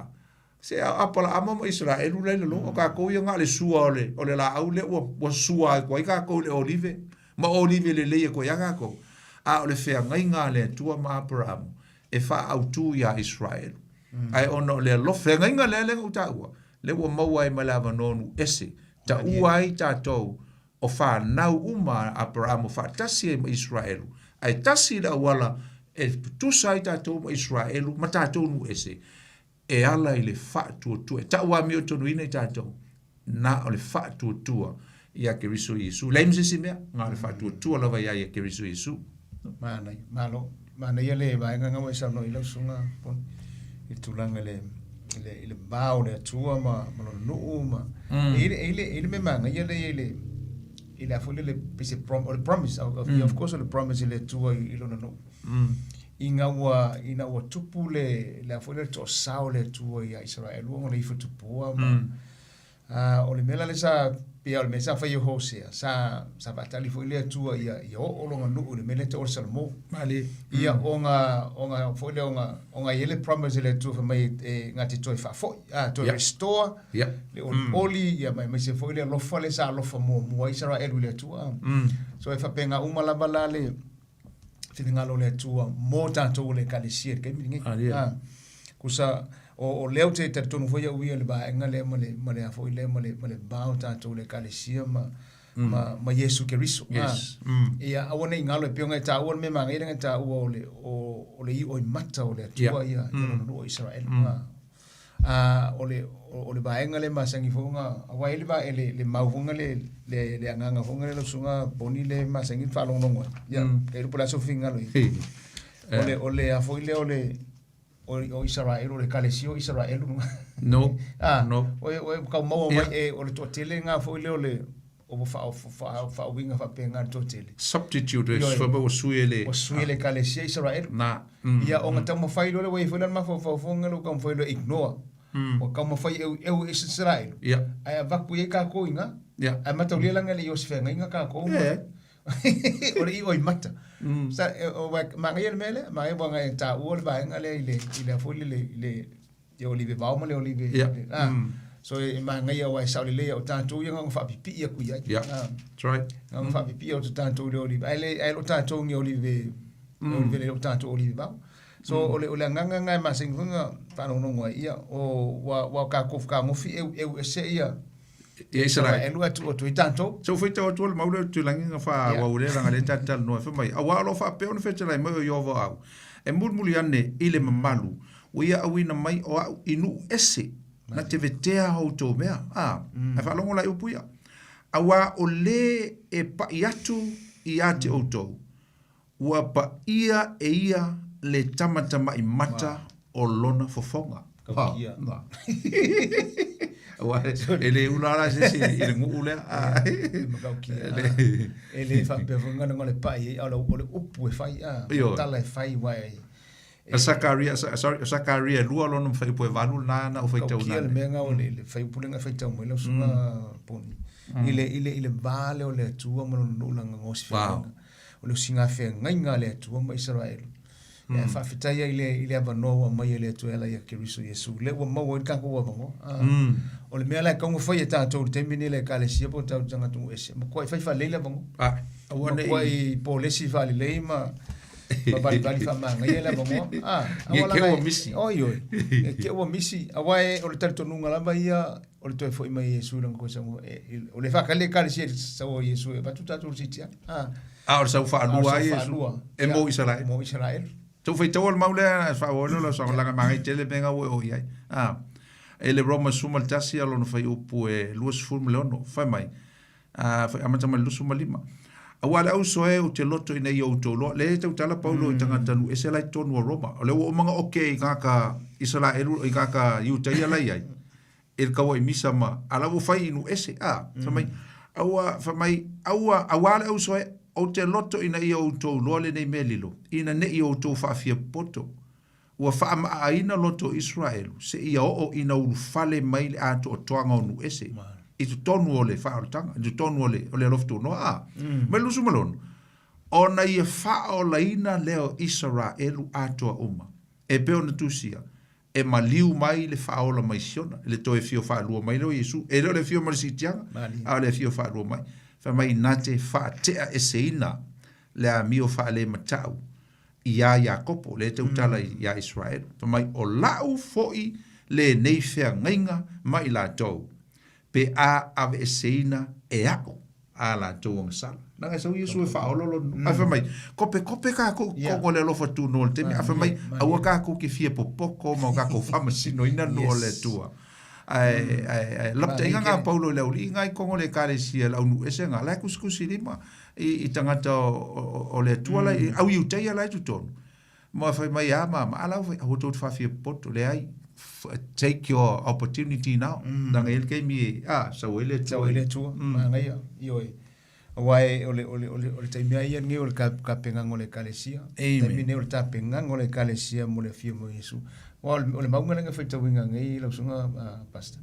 se a Apalaama ma Isaraelu la i lalo, o tatou ia na o le sua o le, o le laau lea ua, ua sua atu ai tatou i le olive, ma olive lelei atu ai lava tatou. A o le feagaiga a le Atua ma Aparaamo, e faaautu iā Isaraelu. Ae ona o le alofa, feagaiga lea lea na ou taua, lea ua maua ai ma le avanoa nuu ese, taua ai tatou o fanau uma a Aparaamo faatasi ai ma Isaraelu, ae tasi le auala e tutusa ai tatou ma Isaraelu ma tatou nuu ese, e ala i le faatuatua, e tau amiotonuina i tatou, na o le faatuatua iā Keriso Iesu. Leai ma se isi mea, na o le faatuatua lava iā ia Keriso Iesu. Manaia, malo. Manaia le vaega nga ua e saunoa i lau susuga Poni, i le tulaga i le, i le, i le va o le Atua ma, ma lona nuu ma... Mm. E i ai le, e i ai le, e i ai le mea manaia lea i ai le, i le a foi lele, pei se prom, o le promise, of, mm. of course o le promise i le Atua i, i lona nuu. Mm. Ina ua, ina ua tupu le, le a foi lele toasao o le Atua ia Israel, ua ona ifo tupua ma, mm. A o le mea la lea sa, pei lava o le mea sa fai e Hosea, sa, sa faatali foi le Atua ia, ia oo lona nuu i le mea lea e tau o le Salamo. Malie. Ia, ona, ona foi lea, ona, ona e i ai le promise a le Atua fai mai e, na te toe faafoi, a, toe Ia. restore Ia. le olioli, ia, ma aemaise foi le alofa lea sa alofa muamua ai Isaraelu i le Atua. So e faapena uma lava la le finagalo o le Atua mo tatou o le Ekalesia i le taimi lenei. Malie. A, kusa, o, o lea ou te talitonu foi au ia i le vaega lea ma le, ma le a foi lea ma le, ma le va o tatou i le Ekalesia ma, ma, ma Iesu Keriso. Yes. A, ia, aua ne i galo e pei ona e taua le mea manaia lea na e taua o le, o, o le iʻo i mata o le Atua ia, ia lona nuu o Isaraelu. A, a, o le, o le vaega lea e masani foi ona, aua e i ai le va, le, le mau foi le, le, le agaga foi lea lau susuga Poni lea e masani ona faalogologo ai. Ia, mm. Kailoa po o le a sou finagalo i ai. O le, o le a foi lea o le, o, o Isaraelu, o le ekalesia o Isaraelu. No. Ah, No. O e, o e tau maua mai e, o le toatele lena foi lea o le, o ua faa, faa, faauiga faapena le toatele. Substitute, Ioe. fai mai ua sui e le... Ua sui e le ekalesia Isaraelu. Na. Ia, ona taumafai loa lea, ua i ai foi la le mafaufau foi lea ua taumafai loa e ignore. Ua taumafai e eueu ese Isaraelu. Ia. Ae avatu i ai tatou i ina. Ia. Ae mataulia leaga e le i o se feagaiga tatou ma... Eh. O le io i mata. Sa, e, o, wa, manaia le mea lea, manaia ua e taua le vaega lea i le, i le foi le, le, le olive vao ma le olive. Ia. Le, ah. So e manaia aua e sao lelei o tatou ia na ona faapipii atu i ai. Ia. Ah. That's right. Na ona faapipii atu tatou i le olive. Ae le, ae le o tatou ni olive, olive le o tatou olive vao. So o le, o le agaga lena e masani foi ona faalogologo ai, ia, o, ua, ua tatou fetagofi eueu ese ia, Ia Isaraelu. Isaraelu ae tuu atu ai tatou. Se ua faitau atu le mau lea o Tulagiga Ia. faaauau lea leaga lea ta te talanoa ai, fai mai, Auā o lo o faapea ona fetalai mai o Ieova o au, e mulimuli ane i le mamalu, ua ia auina mai o au i nuu ese, na te vetea outou mea. A, ae faalogo la i upu ia. Auā o lē e paʻi atu iā te outou, Ua paia e ia le tamatamaʻi mata o lona fofoga. Taukia. Aua e le ula la se isi i le nuu lea. E matautia. E le faapea foi na o le paʻi ai, a o le upu e fai, a, Ioe. tala e fai, aua e... O Sakaria, sorry, o Sakaria e lua lona fuaiupu e valu lena na ou faitau Taukia le mea lena o le fuaiupu lea na faitau mai lau susuga Poni. I le, i le, i le va lea o le Atua ma lona nuu lana gaosifeagaiga. O le osigafeagaiga a le Atua ma Isaraelu. Ae faafetai ai i le, i le avanoa ua aumai e le Atua e ala ia Keriso Iesu, lea ua maua ai le tatou avanoa. O le mea la e tatau ona fai e tatou i le taimi lenei i le Ekalesia po o tatou tagata ese, matuai fai faalelei le avanoa. Aua ne i... Matuai polesi faalelei ma ma valivali faamanaia le avanoa. Ah, Ne aua te laga ua e- misi. Oi, oi. Ne te ua misi. Aua e, o le talitonuga lava ia, o le toe foi mai Iesu i lona toe saunoa. E, e, o le faatali Ekalesia i le sau o Iesu e avatu tatou i le siitiaga. Ah. A o le sau A o le faalua sau ai Iesu. faalua. E mo Isaraelu. Mo Isaraelu. Tou faitaua le mau lea, faaauau lea o lau saunoaga, leaga e magaia tele mea ua e oo i ai. Ah. E le Roma 11 a lona fuaiupu e 26, fai mai, A fai amata mai le 25. Auā le auso e ou te loto ina ia outou loa. Lea e tautala Paulo i tagata nuu ese la i totonu o Roma. O lea ua uma ona oke i tagata Isaraelu, i tagata Iutaia la i ai, i le taua'i misa ma, a la ua fai i nuu ese, a, fai mai, aua, fai mai, aua, auā le auso e, ou te loto ina ia outou loa lenei mea lilo, ina ne i outou faafia popoto. Ua faaamaaaina loto o Isaraelu seia oo ina ulufale mai le atoatoaga o nuu ese i totonu o le faaolataga, i totonu o le, o le alofa tunoa, a, mai le 26, ona ia faaolaina lea o Isaraelu atoa uma, e pei ona tusia, e maliu mai le faaola mai Siona, le toe afio faalua mai lea o Iesu, e le o le afio mai le siitiaga, a o le afio faalua mai, fai mai na te faateaeseina le amio faalematau iā Iakopo, lea e tautala iā Isaraelu, fai mai, O la'u fo'i lenei feagaiga ma i latou, pe a aveeseina e a'u a latou agasala. Leaga e sau Iesu e faaola lona nuu. Ae fai mai, Kopekope kākou i totonu o le alofa tunoa o le taimi, ae fai mai, aua kākou ke fia popoko ma o kākou faamasinoina nuu o le Atua. Ae, ae, ae, lapataiga ngā Paulo i le auli'i ngā i totonu o le Ekalesia, le aunuu ese ngā, la e kusikusi lima i, i tagata o, o, o le Atua la, mm. au Iutaia la e totonu. Ma fai mai a mama, ala fai, aua tou te faafia popoto, leai, take your opportunity now. Leaga e i ai le taimi e, a, sau ai le Atua. Sau ai le Atua, manaia, ioe. Aua e, o le, o le, o le, o le taimi lava ia lenei o le tapenaga o le Ekalesia. Amen. Taimi lenei o le tapenaga o le Ekalesia mo le afio mai o Iesu. Aua o le, o le mauga lea na faitauina nei lau susuga, Pastor.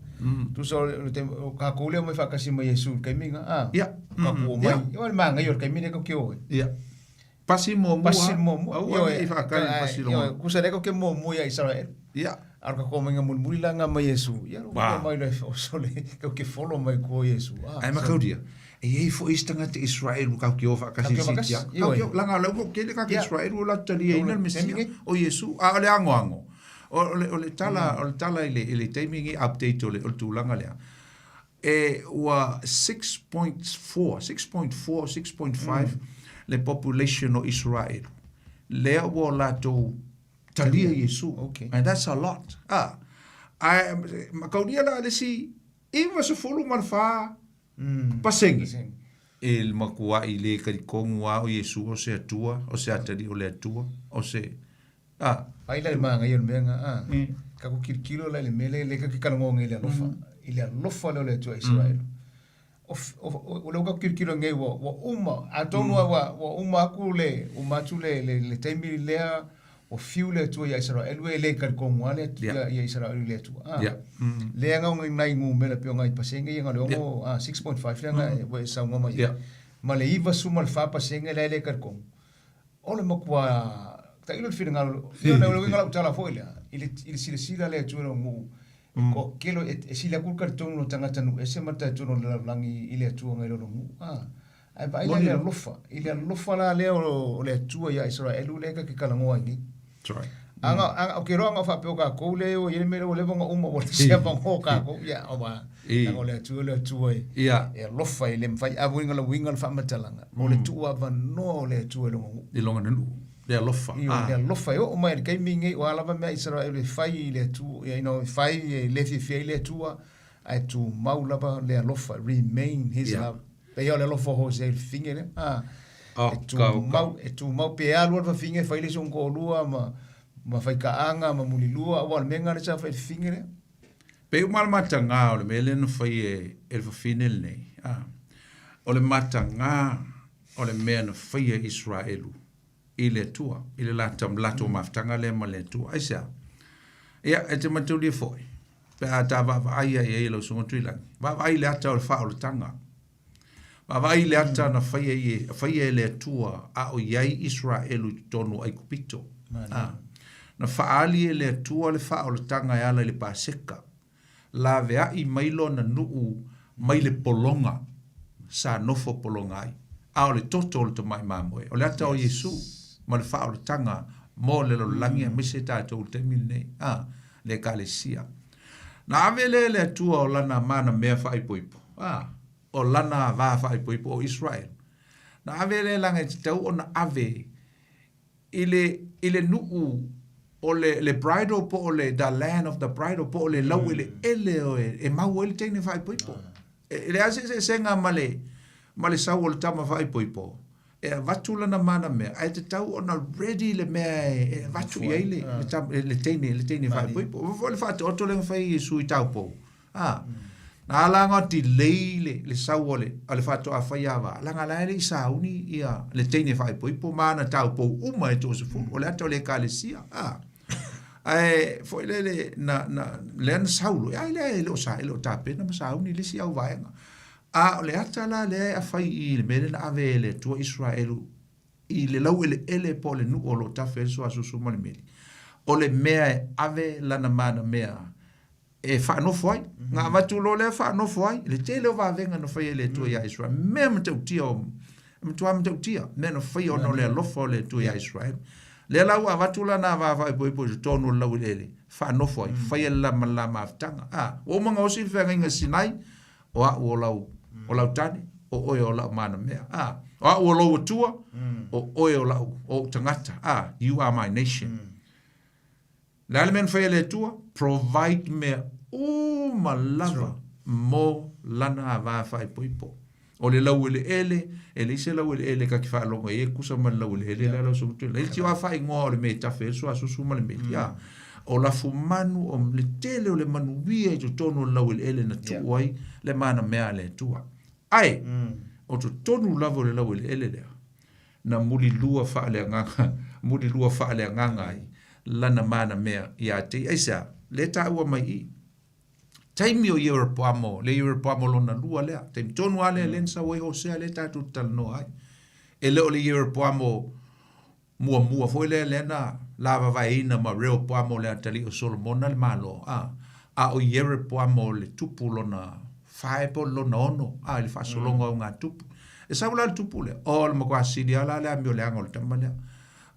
Tusa o le, o le taimi, o tatou lea e omai faatasi ma Iesu i le taimi lena, a? Ia. Tatou omai. Ia. Ia o le manaia o le taimi lea tatou te o ai. Ia. Pasi muamua. Pasi muamua. Aua ne i faakali le pasi Ioe, logona. tusa lea tatou te muamua ia Isaraelu. Ia. A o le tatou omaiga mulimuli la lena ma Iesu, ia o Wow. mai loa e sole, tatou te follow mai tua o Iesu. Ah, Ae mataulia, e i ai foi isi tagata Israelu tatou te o faatasi i Tatou te o faatasi, siitiaga. ioe. Tatou te o, leaga o lea ua tele tagata Ia. Israelu ua latou taliaina le Mesia, Taimi nei. o Iesu, a o le agoago. O, o le, o le tala, o le tala i le, i le taimi lenei update o le, o le tulaga lea, e ua 6.4, 6.4, 6.5 le population o Israelu. Lea ua latou talia Iesu. Okay. And that's a lot. Ah. Ae, mataulia la le isi 94 pasene. Pasene. E le matuaʻi le talitonu lava o Iesu o se Atua, o se atalii o le Atua, o se, a. Ai la i le manaia o le mea lena, a. Tatou tilotilo la i le mea lea, lea tatou te talanoa nei i le alofa, i le alofa lea o le Atua ia Isaraelu. O, o, o lea ua tatou tilotilo nei ua, ua uma, atonu lava ua, ua uma atu le, uma atu le, le, le taimi lea Ua fiu le Atua ia Isaraelu e le talitonu lava le Atua ia Isaraelu i le Atua. Ah. Yeah. Lea na o nai numera pei o nai pasene ia na o le 6, ah, 6.5 lea na ua e saunoa mai ai. Yeah. Ma le 94% lea e le talitonu. O le matua tailo le finagalo, ia o le uiga o lau tala foi lea, i le i le silasila a le Atua i lona nuu, e toatele, e sili atu le talitonu o tagata nuu ese ma le talitonu o le lalolagi i le Atua nai lo lona nuu. Ah. Ae vaai la i le alofa, i le alofa la lea o le Atua ia Isaraelu lea ta te talanoa ai nei. That's right. Ana, ana, ou te iloa ana o faapea o tatou lea e o i ai le mea lea ua leva ona uma ua leai se avanoa o tatou, ia, aua, leaga o le Atua o le Atua e, e alofa e le mafai ave uiga la uiga le faamatalaga, o le tuuavanoa o le Atua i lona nuu. I lona nuu, le alofa. Ioe, le alofa e oo mai i le taimi lenei, o a lava mea a Isaraelu e fai i le Atua, you know, e fai e le fiafia ai le Atua, ae tumau lava le alofa, remain his love. Pei o le alofa o Hosea i le fafine lea. Ah, Oh, e tumau, e tumau pe alu alu fafine fai le isi ona toalua ma ma faikaaga ma mulilua, aua o le mea lena lea sa fai i le fafine lea. Pei uma le matagā o le mea lea na fai e e le fafine lenei. Ah, o le matagā o le mea na faia e Iseraelu i le Atua, i le latou mafutaga lea ma le Atua. Aisea? Ia, e te mataulia foi, pe a ta vaavaai ai i ai lau Susuga Tuilagi, vaavaai i le ata o le faaolataga. Vaavaai i le ata na faia i faia e le Atua a o i ai Iseraelu i totonu o Aikupito. A, na faaali e le Atua le faaolataga e ala i le Paseka. Laveai mai lona nuu mai le pologa sa nofo pologa ai, a o le toto o le tamai mamoe, o le ata o Iesu ma le faaolataga mo le lalolagi aemaise tatou i le taimi lenei, a, le Ekalesia. Na ave lea e le Atua o lana mana mea faaipoipo, a, o lana va faaipoipo o Israel. Na ave lea leaga e tatau ona ave i le, i le nuu o le, le bridal po o le the land of the bridal po o le laueleele o e, e mau ai le teine faaipoipo. E, e leai se eseesega ma le, ma le sau o le tama faaipoipo, e avatu lana mana mea, ae tatau ona ready le mea e, e avatu i ai le, le, tam, le teine, le teine faaipoipo. Ua foi le faataoto lea na fai e Iesu i taupou. A, na ala ona delay le, le sau o le, o le faatoa fai ava, leaga la e le i sauni ia le teine faaipoipo ma ana taupou uma e toasefulu, o le ata o le ekalesia. A, ae foi lele, na, na, lea na sau loa, ai lea e le o sa, e le o tapena ma sauni le isi au vaega. A o le ata la lea e fai i le mea lea na ave e le Atua Israelu i le laueleele po o le nuu o lo o tafe ai le suasusu ma le meli, o le mea e ave lana mana mea e faanofo ai. Na avatu loa lea faanofo ai, le tele o vavega na faia e le Atua ia Israel, mea matautia o, matua matautia, mea na faia ona o le alofa o le Atua ia Israel. Lea la ua avatu lana va faaipoipo i totonu o le laueleele, faanofo ai, faia le la ma le la mafutaga. A, ua uma ona osi le feagaiga Sinai, o au o lau, o lau tane, o oe o lau manamea. A, o au o lou Atua, o oe o lau, o ou tagata. A, you are my nation. Le a le mea na fai e le Atua? Provide mea uma lava mo lana va faaipoipo. O le laueleele, e leai se laueleele ta te faalogo ai e tusa ma le laueleele lea lau susuga Tuilagi. Leai se faaigoa o le mea e tafe ai le suasusu ma le meli. A, o lafumanu, o le tele o le manuia i totonu o le laueleele na tuu ai le manamea a le Atua. Ae, o totonu lava o le laueleele lea, na mulilua faaleagaga, mulilua faaleagaga ai lana manamea ia te ia. Aisea? Lea e taua mai i i. Taimi o Ieropoamo, le Ieropoamo lona lua lea, taimi tonu lava lea lea na sau ai Hosea lea tatou te talanoa ai. E le o le Ieropoamo muamua foi lea lea na lavavaeina ma Rehoboamo le atalii o Solomona le Malo, a, a o Ieropoamo le tupu lona fae po o le lona ono, a, i le faasologa o ogatupu. E sau la le tupu lea, o le matua sili lava la le amio leaga o le tama lea.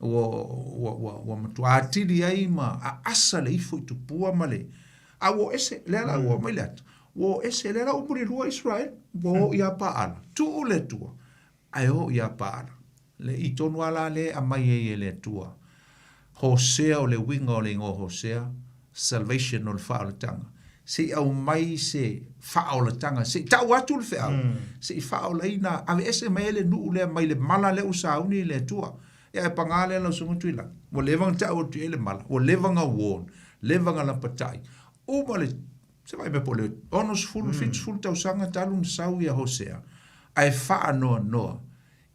Ua, ua, ua, ua matua atili ai ma aasa le ifo i tupua ma le, a ua o ese, lea la ua omai le ata, ua o ese, lea la ua mulilua Israel, ua o ia Paala, tuu le Atua, ae o ia Paala. Le i tonu lava la lea e aumai ai e le Atua. Hosea o le uiga o le igoa o Hosea, salvation o le faaolataga. Se i aumai se faaolataga, se i tau atu le feau, se i faaolaina, aveese mai ai le nuu lea mai le mala lea ua sauni e le Atua. Ia ae paga lea lau Susuga Tuilagi, ua leva ona tau atu i ai le mala, ua leva ona warn, leva ona lapatai, uma le, se vaai mea po o le 60, 70 tausaga talu ona sau ia Hosea, ae faanoanoa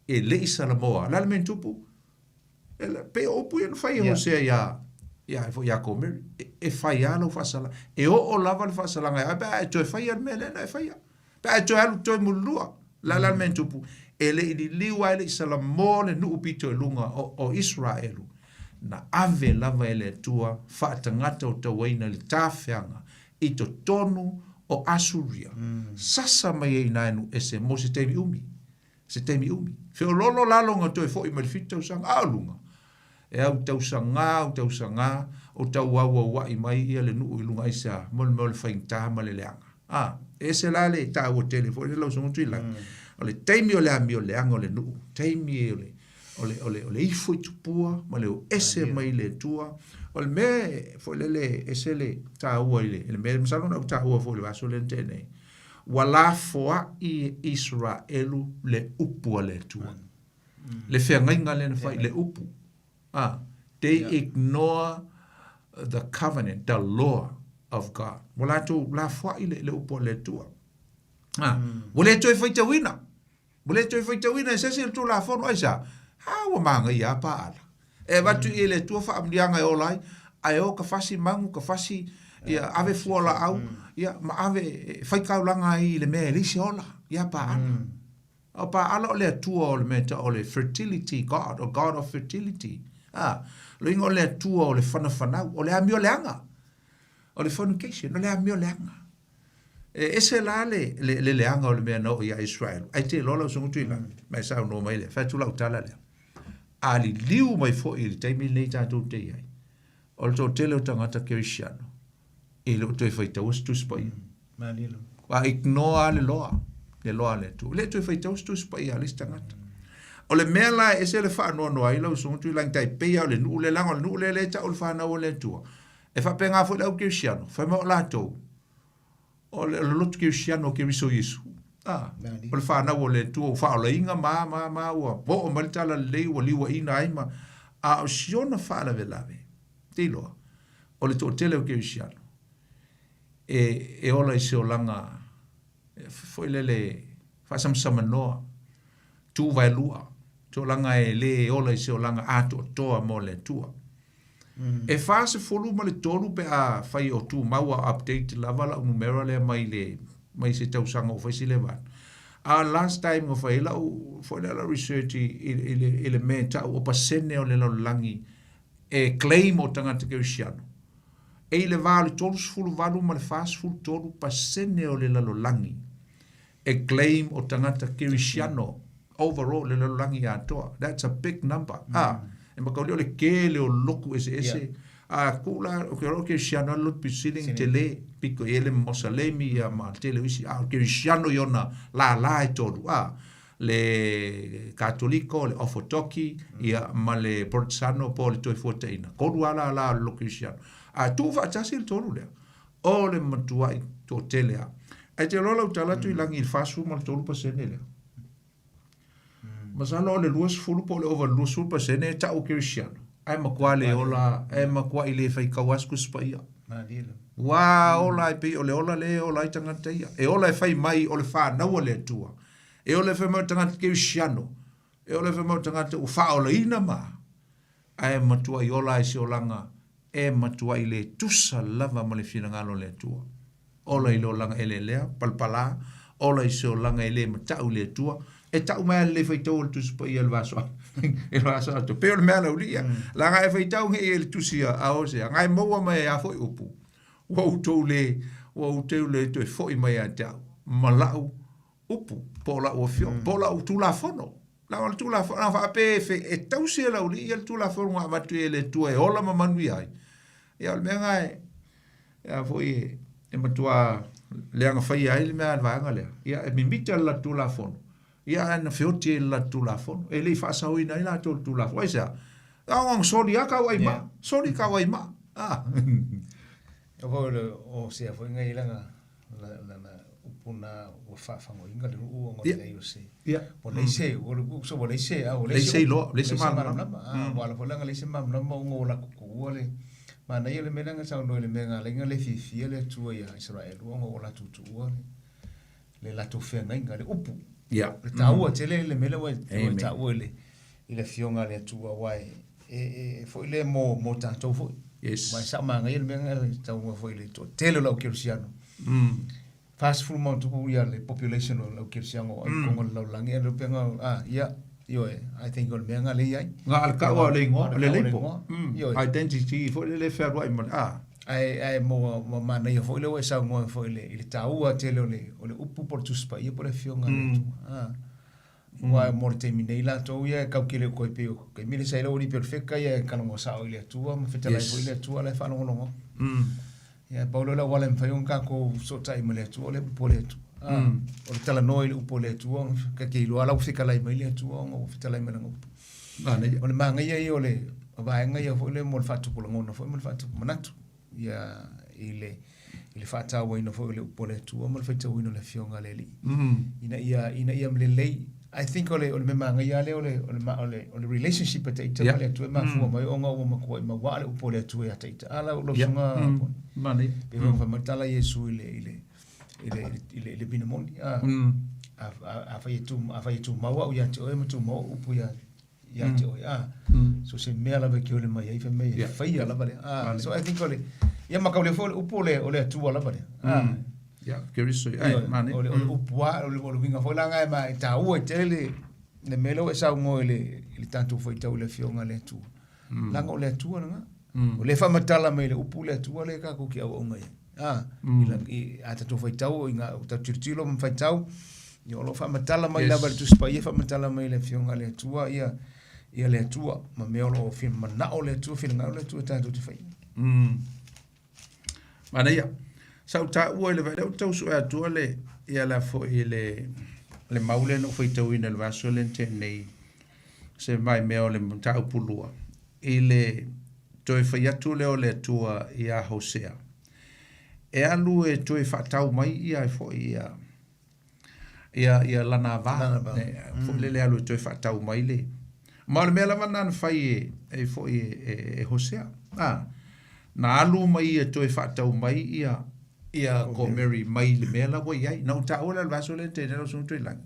e le i Salamoa. O le a le mea na tupu? E pei o upu ia na fai e Hosea iā, iā foi iā Komeri, e fai lava lau faasalaga. E oo lava le faasalaga ia oe pe a e toe faia le mea lea na e faia. Pe a e toe alu toe mulilua. O le a la le mea na tupu? E le i liliu lava, e le i salamo le nuu pito i luga o, o Isaraelu. Na ave lava e le Atua faatagata o tauaina i le tafeaga i totonu o Asuria. Sasa mai ai i ina e nuu ese mo se taimi umi. Se taimi umi. Feoloolo lalo na toe foi mai le fitu tausaga, a o luga, e au tausagā, au tausagā, o tauauaua'i mai ia le nuu i luga aisea, mo le mea o le faigata ma le leaga. A, e ese la le taua tele foi lea lau Susuga Tuilagi, o le taimi o le amio leaga o le nuu, taimi o le, o le, o le, o le ifo i tupua ma le o ese mai i le Atua. O le mea foi lele e ese le taua i le, i le mea, masalo na ou taua foi i le vaiaso lea na tea nei, Ua lafoai e Iseraelu le upu a le Atua. Le feagaiga lea na fai, le upu. Ah, they ignore the covenant, the law of God. Ua latou lafoai le, le upu a le Atua. Ah, ua le toe faitauina. Ua le toe faitauina e se isi le Tulafono, aisea? A, ua manaia lava Paala. E avatu i le Atua faamanuiaga e ola ai, ae o ka fasi magu, ka fasi, ia, ave fua laau, ia, ma ave e faikaulaga ai i le mea e leai se ola, ia Paala. O Paala o le Atua o le mea e tau o le fertility god, o god of fertility. A, lona uiga o le Atua o le whanafanau, o le amio leaga, o le fornication, o le amio leaga. E ese la le, le, le leaga o le mea na oo iā Israel. Ae te iloa lau Susuga Tuilagi, ma e saunoa mai lea, fai atu lau tala lea. A liliu mai foi i le taimi lenei tatou te i ai, o le toatele o tagata kerisiano, e le o toe faitaua se Tusi Paia. Ua ignore lava le loa, le loa a le Atua. E le o toe faitaua se Tusi Paia a le isi tagata. O le mea la e ese le faanoanoa ai lau Susuga Tuilagi, tai pei lava o le nuu lea, leaga o le nuu lea lea e tau o le fanau a le Atua. E faapena foi le au kerisiano, fai mai o latou, o le lotu kerisiano o Keriso Iesu. A, o le fanau o le Atua ua faaolaina ma, ma, ma, ua oo mai le talalelei ua liuaina ai ma, a o siona faalavelave, te iloa, o le toatele o kerisiano, e, e ola i se olaga, foi lele, faasamsamanoa, tu vaelua, se olaga e le ola i se olaga atoatoa mo le Atua. E 43 pe a fai o tumau a o update lava lau numera lea mai le mai se tausaga ua fai si leva atu. A last time na fai ai lau foi lea lau research i, i, i, le, i le mea e tau o pasene o le lalolagi e claim o tagata kerisiano. E i le va o le 38 ma le 43 pasene o le lalolagi e claim o tagata kerisiano overall le lalolagi atoa. That's a big number. Ah, e makauli o le kele o loku eseese. Yeah. A ku la o ke ro kerisiano le lotu pito sili tele piko i ele mosalemi ia ma tele o isi. A o kerisiano i ona la la e tolu. Ah, le Katoliko, le Ofotoki, ia ma le Protesano po o le Toefuataiga. Tolu lava lala o le lotu kerisiano. A tuu faatasi le tolu lea, O le matua'i toatele a. Ae te iloa lau tala atu i lagi i le 43% lea. Masalo o le 20 po o le ova i le 20% e ta'u kerisiano, ae matua le ola, ae matua'i le faitau lava se Tusi Paia. Ua ola ai pei o le ola lea e ola ai tagata ia. E ola e fai mai o le fanau a le Atua. E ola e fai mai o tagata kerisiano. E ola e fai mai o tagata ua faaolaina ma. Ae matuai ola ai se olaga e matuai le tusa lava ma le finagalo o le Atua. Ola i le olaga eleelea, palapala, ola i se olaga e le matau i le Atua, e tau mai a le le faitau o le Tusi Paia i le vaiaso i le vaiaso atoa. Pei o le mea laulii ia. Leaga e faitau nei e le Tusi a Hosea, na e maua mai ai a foi upu, ua outou le, ua outou le toe foi mai ia te au, ma lau upu, po o lau afioga, po o lau Tulafono. Leaga o le Tulafono, a faapea e fe, e tausi e le aualii ia le Tulafono na avatu e le Atua e ola ma manuia ai, ia o le mea lena e, e a foi e, e matua leaga faia ai le mea a le vaega lea. Ia e mimita le latou Tulafono, ia ae na feoti ai le latou Tulafono, e le i faasaoina ai latou i le Tulafono. Aisea? Aoga soli lava tau ai maa, soli tau ai maa. Ah. O le o sea foi ngai langa lana upu na ua faafagoina le nuu ona o le leai o se ua leai se o le upu ua leai se a ua leai se iloa leai se malamalama a ua ala foi la leai se malamalama ona ua latou tuua le manaia le mea lea na saunoa i le mea na ala ai ona le fiafia le Atua ia Isaraelu ona ua latou tuua le latou feagaiga le upu le taua tele le mea lea ua e taua i le i le afioga a le Atua aua e foi lea mo mo tatou foi. Yes. Aua e sao manaia le mea na tauga foi i le toatele o le au kerisiano. 40 ma ona tupu ia le population o le au kerisiano o totonu o le lalolagi, ae le upega, ah, ia, ioe, I think o le mea na lea e i ai. Na o le tau lava o le igoa, o le label. Ioe. Identity foi lele e fealuai ma le, ah. Ae, ae mo, mo manaia foi lea ua e saunoa foi i le, i le taua tele o le, o le upu po o le Tusi Paia po o le Afioga a le Atua. Ah. Aua mo le taimi nei latou ia e kau ke le o koe pei o taimi le sa i lau alii pei o le feka ia e talanoa sao i le Atua ma fetalai foi i le Atua la e faalogologo. Ia pau lea o le auala e mafai ona tatou fesootai ma le Atua o le upu a le Atua. O le talanoa i le upu a le Atua ta te iloa la ua fetalai mai le Atua ona ua fetalai mai lana upu. O le manaia ia o le vaega ia foi lea mo le faatupu lagona foi ma le faatupu manatu. Ia i le i le faatauaina foi o le upu a le Atua ma le faitauina o le Afioga a le Alii. Ina ia ina ia lelei I think o le o le mea manaia lava lea o le o le o le o le relationship a ita ma le Atua e mafua mai ona ua matuai mauaa le upu a le Atua ia te ita. A lau lau susuga Poni. Manaia. Pei foi ona fai mai le tala a Iesu i le i le i le i le i le vina moni. A a afai e tu afai e tumau au ia te oe ma tumau au upu ia ia te oe a so se mea lava e te ole mai ai fai mai e faia lava lea a so I think o le ia ma kau le foi o le upu o le o le Atua lava lea a Ia, Keriso, ai, manaia. O le o le upu a o le o le uiga foi la lena e ma e taua tele le le mea lea ua e saunoa i le i le tatou faitau i le Afioga a le Atua. Leaga o le Atua lena. O lea e faamatala mai e le upu le Atua lea tatou te auauna i ai. A, i, a tatou faitau i ngā, tatou tilotilo ma faitau, ia o lo o faamatala mai lava e le Tusi Paia, faamatala mai e le Afioga a le Atua ia, ia le Atua, ma mea o lo o fia manao le Atua, finagalo le Atua tatou te faia. Manaia. Sa ou taua i le lea ou te tau sue atua le ia la foi le le mau lea na ou faitauina i le vaiaso lea na tea nei se mai mea o le mataupu lua i le toe fai atu lea o le Atua iā Hosea e alu e toe faatau mai ia foi ia ia ia lana va foi lele alu e toe faatau mai le ma o le mea lava lena na fai e e foi e e Hosea a na alu mai ia toe faatau mai ia ia Gomeri mai le mea la ua i ai. Na ou taua lea i le vaiaso lea na tea nei lau Susuga Tuilagi.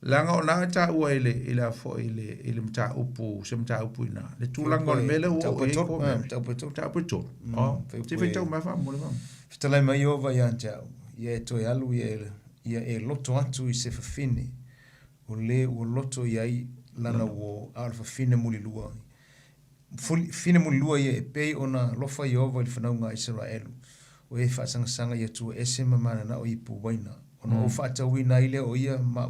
Leaga o na e taua i le i le foi i le i le mataupu se mataupu i ina le tulaga o le mea lea ua oo i ai Gomeri. Mataupu e tolu. Mataupu e tolu. Oh, se i faitau mai faamolemole faamolemole. Fetalai mai Ieova ia te au, ia e toe alu ia e, ia e loto atu i se fafine, o le ua loto i ai lana uō, a o le fafine mulilua. Fafine mulilua ia e pei ona alofa Ieova i le fanauga a Isaraelu, o e faasagasagai Atua ese ma mananao i ipu uaina, ona ou faatauina ai lea o ia ma,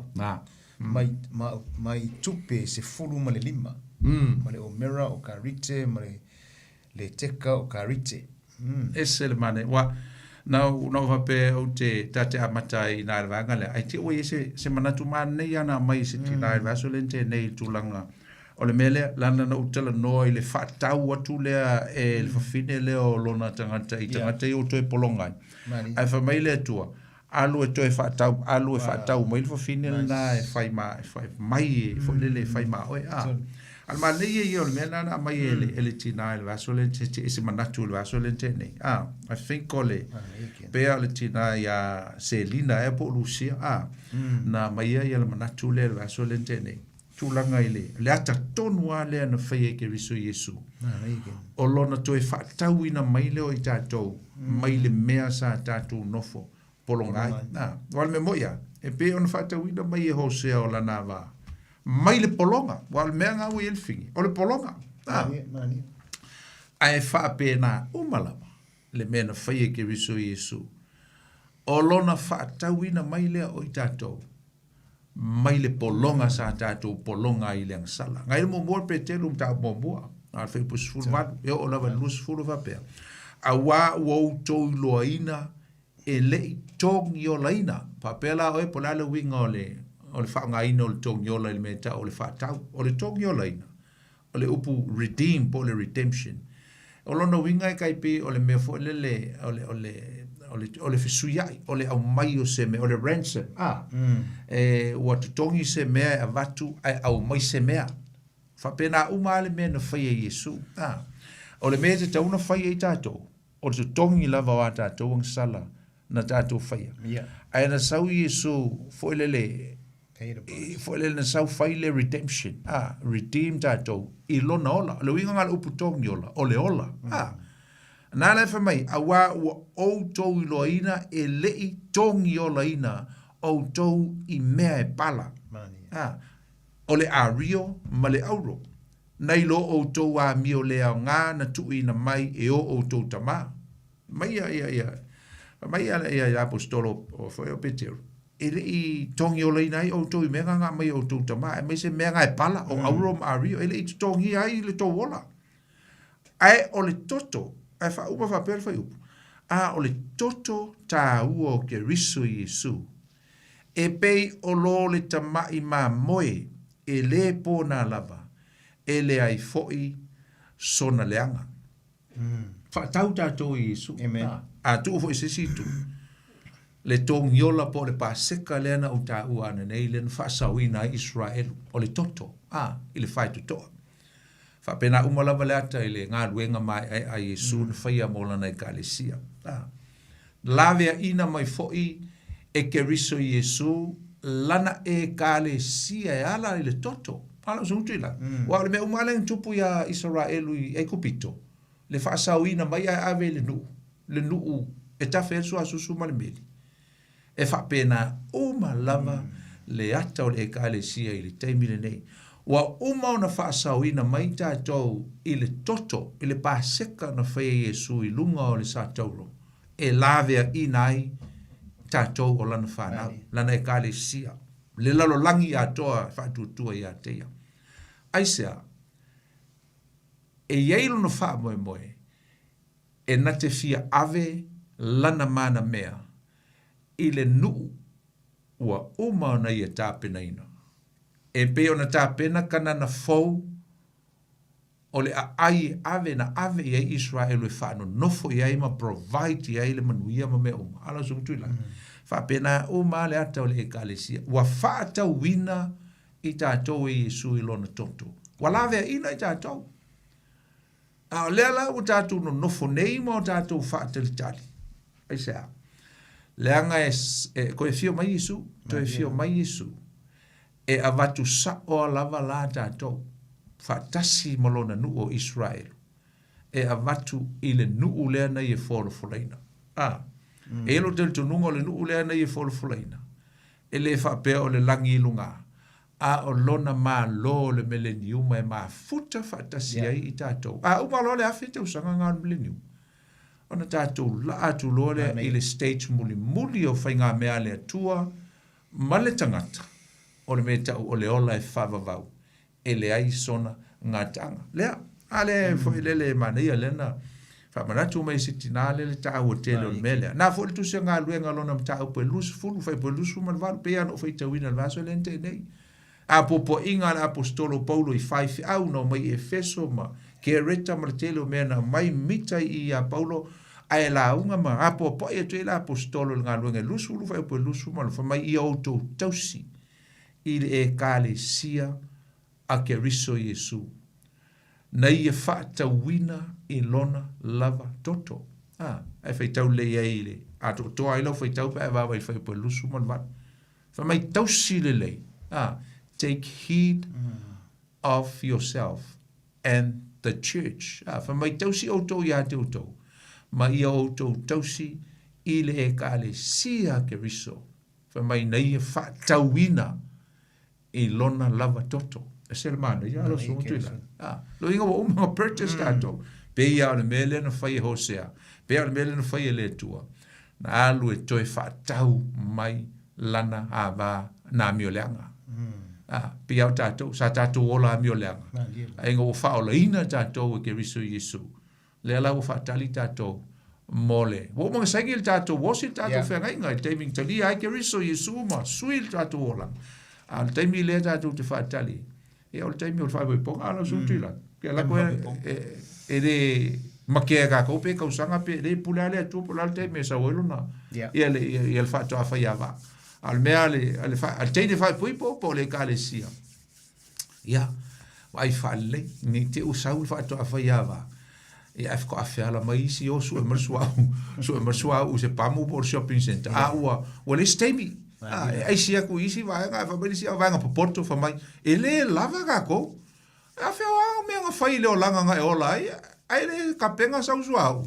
mai, ma, mai tupe 15, ma le omera o karite ma le le teka o karite. Ese le manaia. Ua, na ou, na ou faapea ou te, ta te amata ai i ina i le vaega lea, ae te i ua i ai se, se manatu manaia na aumai e se tina i le vaiaso lea na tea nei i le tulaga o le mea lea, leaga na ou talanoa i le faatau atu lea e le fafine lea o lona tagata i tagata ia ua toe pologa ai. Ae fai mai le Atua, alu e toe faatau, alu e faatau mai le fafine lena e fai ma, e fai mai foi lele e fai ma oe. A, a le manaia ia o le mea lena na aumai e le, e le tina i le vaiaso lea, se, se manatu i le vaiaso lea na tea nei. A, I think o le, pea o le tina ia Selina ea po o Lucia, a, na aumaia ia le manatu lea i le vaiaso lea na tea nei. Tulaga i le, le ata tonu lava lea na faia e Keriso Iesu, o lona toe faatauina mai lea o i tatou mai le mea sa tatou nofo pologa ai. A, aua o le mea moi lava, e pei ona faatauina mai e Hosea o lana ava mai le pologa, aua o le mea lena ua i ai le figi, o le pologa. A, ae faapena uma lava le mea na faia e Keriso Iesu, o lona faatauina mai lea o i tatou mai le pologa sa tatou pologa ai i le agasala. Ngai le muamua le Petelu mataupu muamua, a le fuaiupu 18, e oo lava i le 20 faapea, Auā ua outou iloaina e le i togiolaina. Faapea la oe po o le a le uiga o le o le faaaogaina o le togiola i le mea e tau o le faatau. O le togiolaina, o le upu redeem po o le redemption. O lona uiga e tai pei o le mea foi lele o le o le o le o le fesuiai, o le aumai o se mea, o le ransom, a. E ua totogi se mea e avatu ae aumai se mea. Faapena uma lava le mea na fai e Iesu, a. O le mea e tatau ona fai e i tatou, o le totogi lava o a tatou agasala na tatou faia. Ae na sau Iesu foi lele, foi lele na sau fai le redemption, a, redeem tatou i lona ola. O le uiga lena o le upu togi ola, o le ola, a. Na ala e fai mai, auā ua outou iloaina e le i togi olaina outou i mea e pala, a, o le ario ma le auro, nai lo outou amio le aoga na tuuina mai e o outou tamā. Mai ia, ia, ia, mai ia, ia, ia aposetolo o foi o Petero, e le i togiolaina ai outou i mea na na aumai e outou tamā, aemaise mea na e pala, o auro ma ario, e le i totogia ai le tou ola. Ae o le toto, ae faauma faapea le fuaiupu, a o le toto taua o Keriso Iesu, e pei o lo le tama'i mamoe e lē pona lava, e leai fo'i sona leaga. Faatau tatou i Iesu. Amen. A tuu foi i se isi itu, le togiola po o le Paseka lea na ou taua ananei lea na faasaoina ai Iseraelu, o le toto, a, i le faitotoa. Faapena uma lava le ata i le galuega maeaea a Iesu na faia mo lana Ekalesia. A. Laveaina mai foi e Keriso Iesu lana Ekalesia e ala i le toto. A lau susuga Tuilagi, aua o le mea uma lava lea na tupu iā Isaraelu i Aikupito, le faasaoina mai ae ave i le nuu, le nuu e tafe ai le suasusu ma le meli. E faapena uma lava le ata o le Ekalesia i le taimi lenei. Ua uma ona faasaoina mai tatou i le toto, i le Paseka na fai e Iesu i luga o le satauro, e laveaina ai tatou o Lana fanau, Lana Ekalesia, le lalolagi atoa e faatuatua ia te Ia. Aisea? E i ai lona faamoemoe e na te fia ave lana manamea i le nuu ua uma ona ia tapenaina. E pei ona tapena Kanana fou o le aai e ave na ave i ai Isaraelu e faanonofo i ai ma provide i ai le manuia ma mea uma. A lau Susuga Tuilagi, faapena uma lava le ata o le Ekalesia ua faatauina i tatou e Iesu i Lona toto. Ua laveaina i tatou. A o lea la ua tatou nonofo nei ma o tatou faatalitali. Aisea? Leaga e, e toe afio mai Iesu, toe afio mai Iesu, e avatu sa'o lava la tatou, faatasi ma lona nuu o Iseraelu, e avatu i le nuu lea na ia folafolaina. A, e i ai lou talitonuga o le nuu lea na ia folafolaina, e le faapea o le lagi i luga, a o Lona Malo o le Meleniuma e mafuta faatasi ai i tatou. A uma loa le 1000 tausaga na o le Mileniuma, ona tatou laa atu loa lea i le stage mulimuli o faigamea a le Atua ma le tagata, o le mea e tau o le ola e faavavau, e leai sona gataaga. Lea, a lea foi lele e manaia lea na faamanatu mai e se tina lea le taua tele o le mea lea. Na foi le tusi o galuega lona mataupu e 20, fuaiupu e 28, pei lava ona ou faitauina i le vaiaso lea na tea nei. A puapuaʻiga a le aposetolo o Paulo i faifeau na omai i Efeso ma Kereta ma le tele o mea na aumai mita i i iā Paulo, ae lauga ma apoapoai atu ai le aposetolo i le galuega e 20, fuaiupu e 28, fai mai, Ia outou tausi i le Ekalesia a Keriso Iesu, na ia faatauina i lona lava toto. A, ae faitau lelei ai i le atoatoa ai lau faitau pe a e vaavaai i le fuaiupu e 28. Fai mai, tausi lelei, a, take heed of yourself and the church. A, fai mai, tausi outou iā te outou, ma ia outou tausi i le Ekalesia a Keriso, fai mai, na ia faatauina i lona lava toto. E se le manaia lau susuga Tuilagi. Ah, lo uiga ua uma ona purchase tatou. Pei lava o le mea lea na fai e Hosea, pei lava o le mea lea na fai e le Atua, na alu e toe faatau mai lana ava na amioleaga. Ah, pei lava o tatou, sa tatou ola amioleaga, ae ina ua faaolaina tatou e Keriso Iesu, Lea la ua faatali tatou mo le. Ua uma ona saini le tatou osi le tatou feagaiga i le taimi na talia ai Keriso Iesu ma sui le tatou olaga. A o le taimi lea tatou te faatali, ia o le taimi o le faaipoipoga a lau susuga Tuilagi. Ia lako e, e, e le Makea e kākou pe kausaga pe le pule a le Atua po o le a le taimi e sau ai lona ia le ia le faatoa faiava. A o le mea a le a le a le teine faaipoipo po o le ekalesia. Ia, vaai faalelei, ne i te i ua sau le faatoa faiava, ia ae faatoa feala mai isi o sue mai le suauu, sue mai le suauu i se pamu po o le shopping centre, a ua ua leai se taimi. A, e aisi atu i isi vaega ae fai mai le isi vaega popoto fai mai, e le lava tatou. A fea o a mea na fai i le olaga na e ola ai, ae le tapena sau suauu.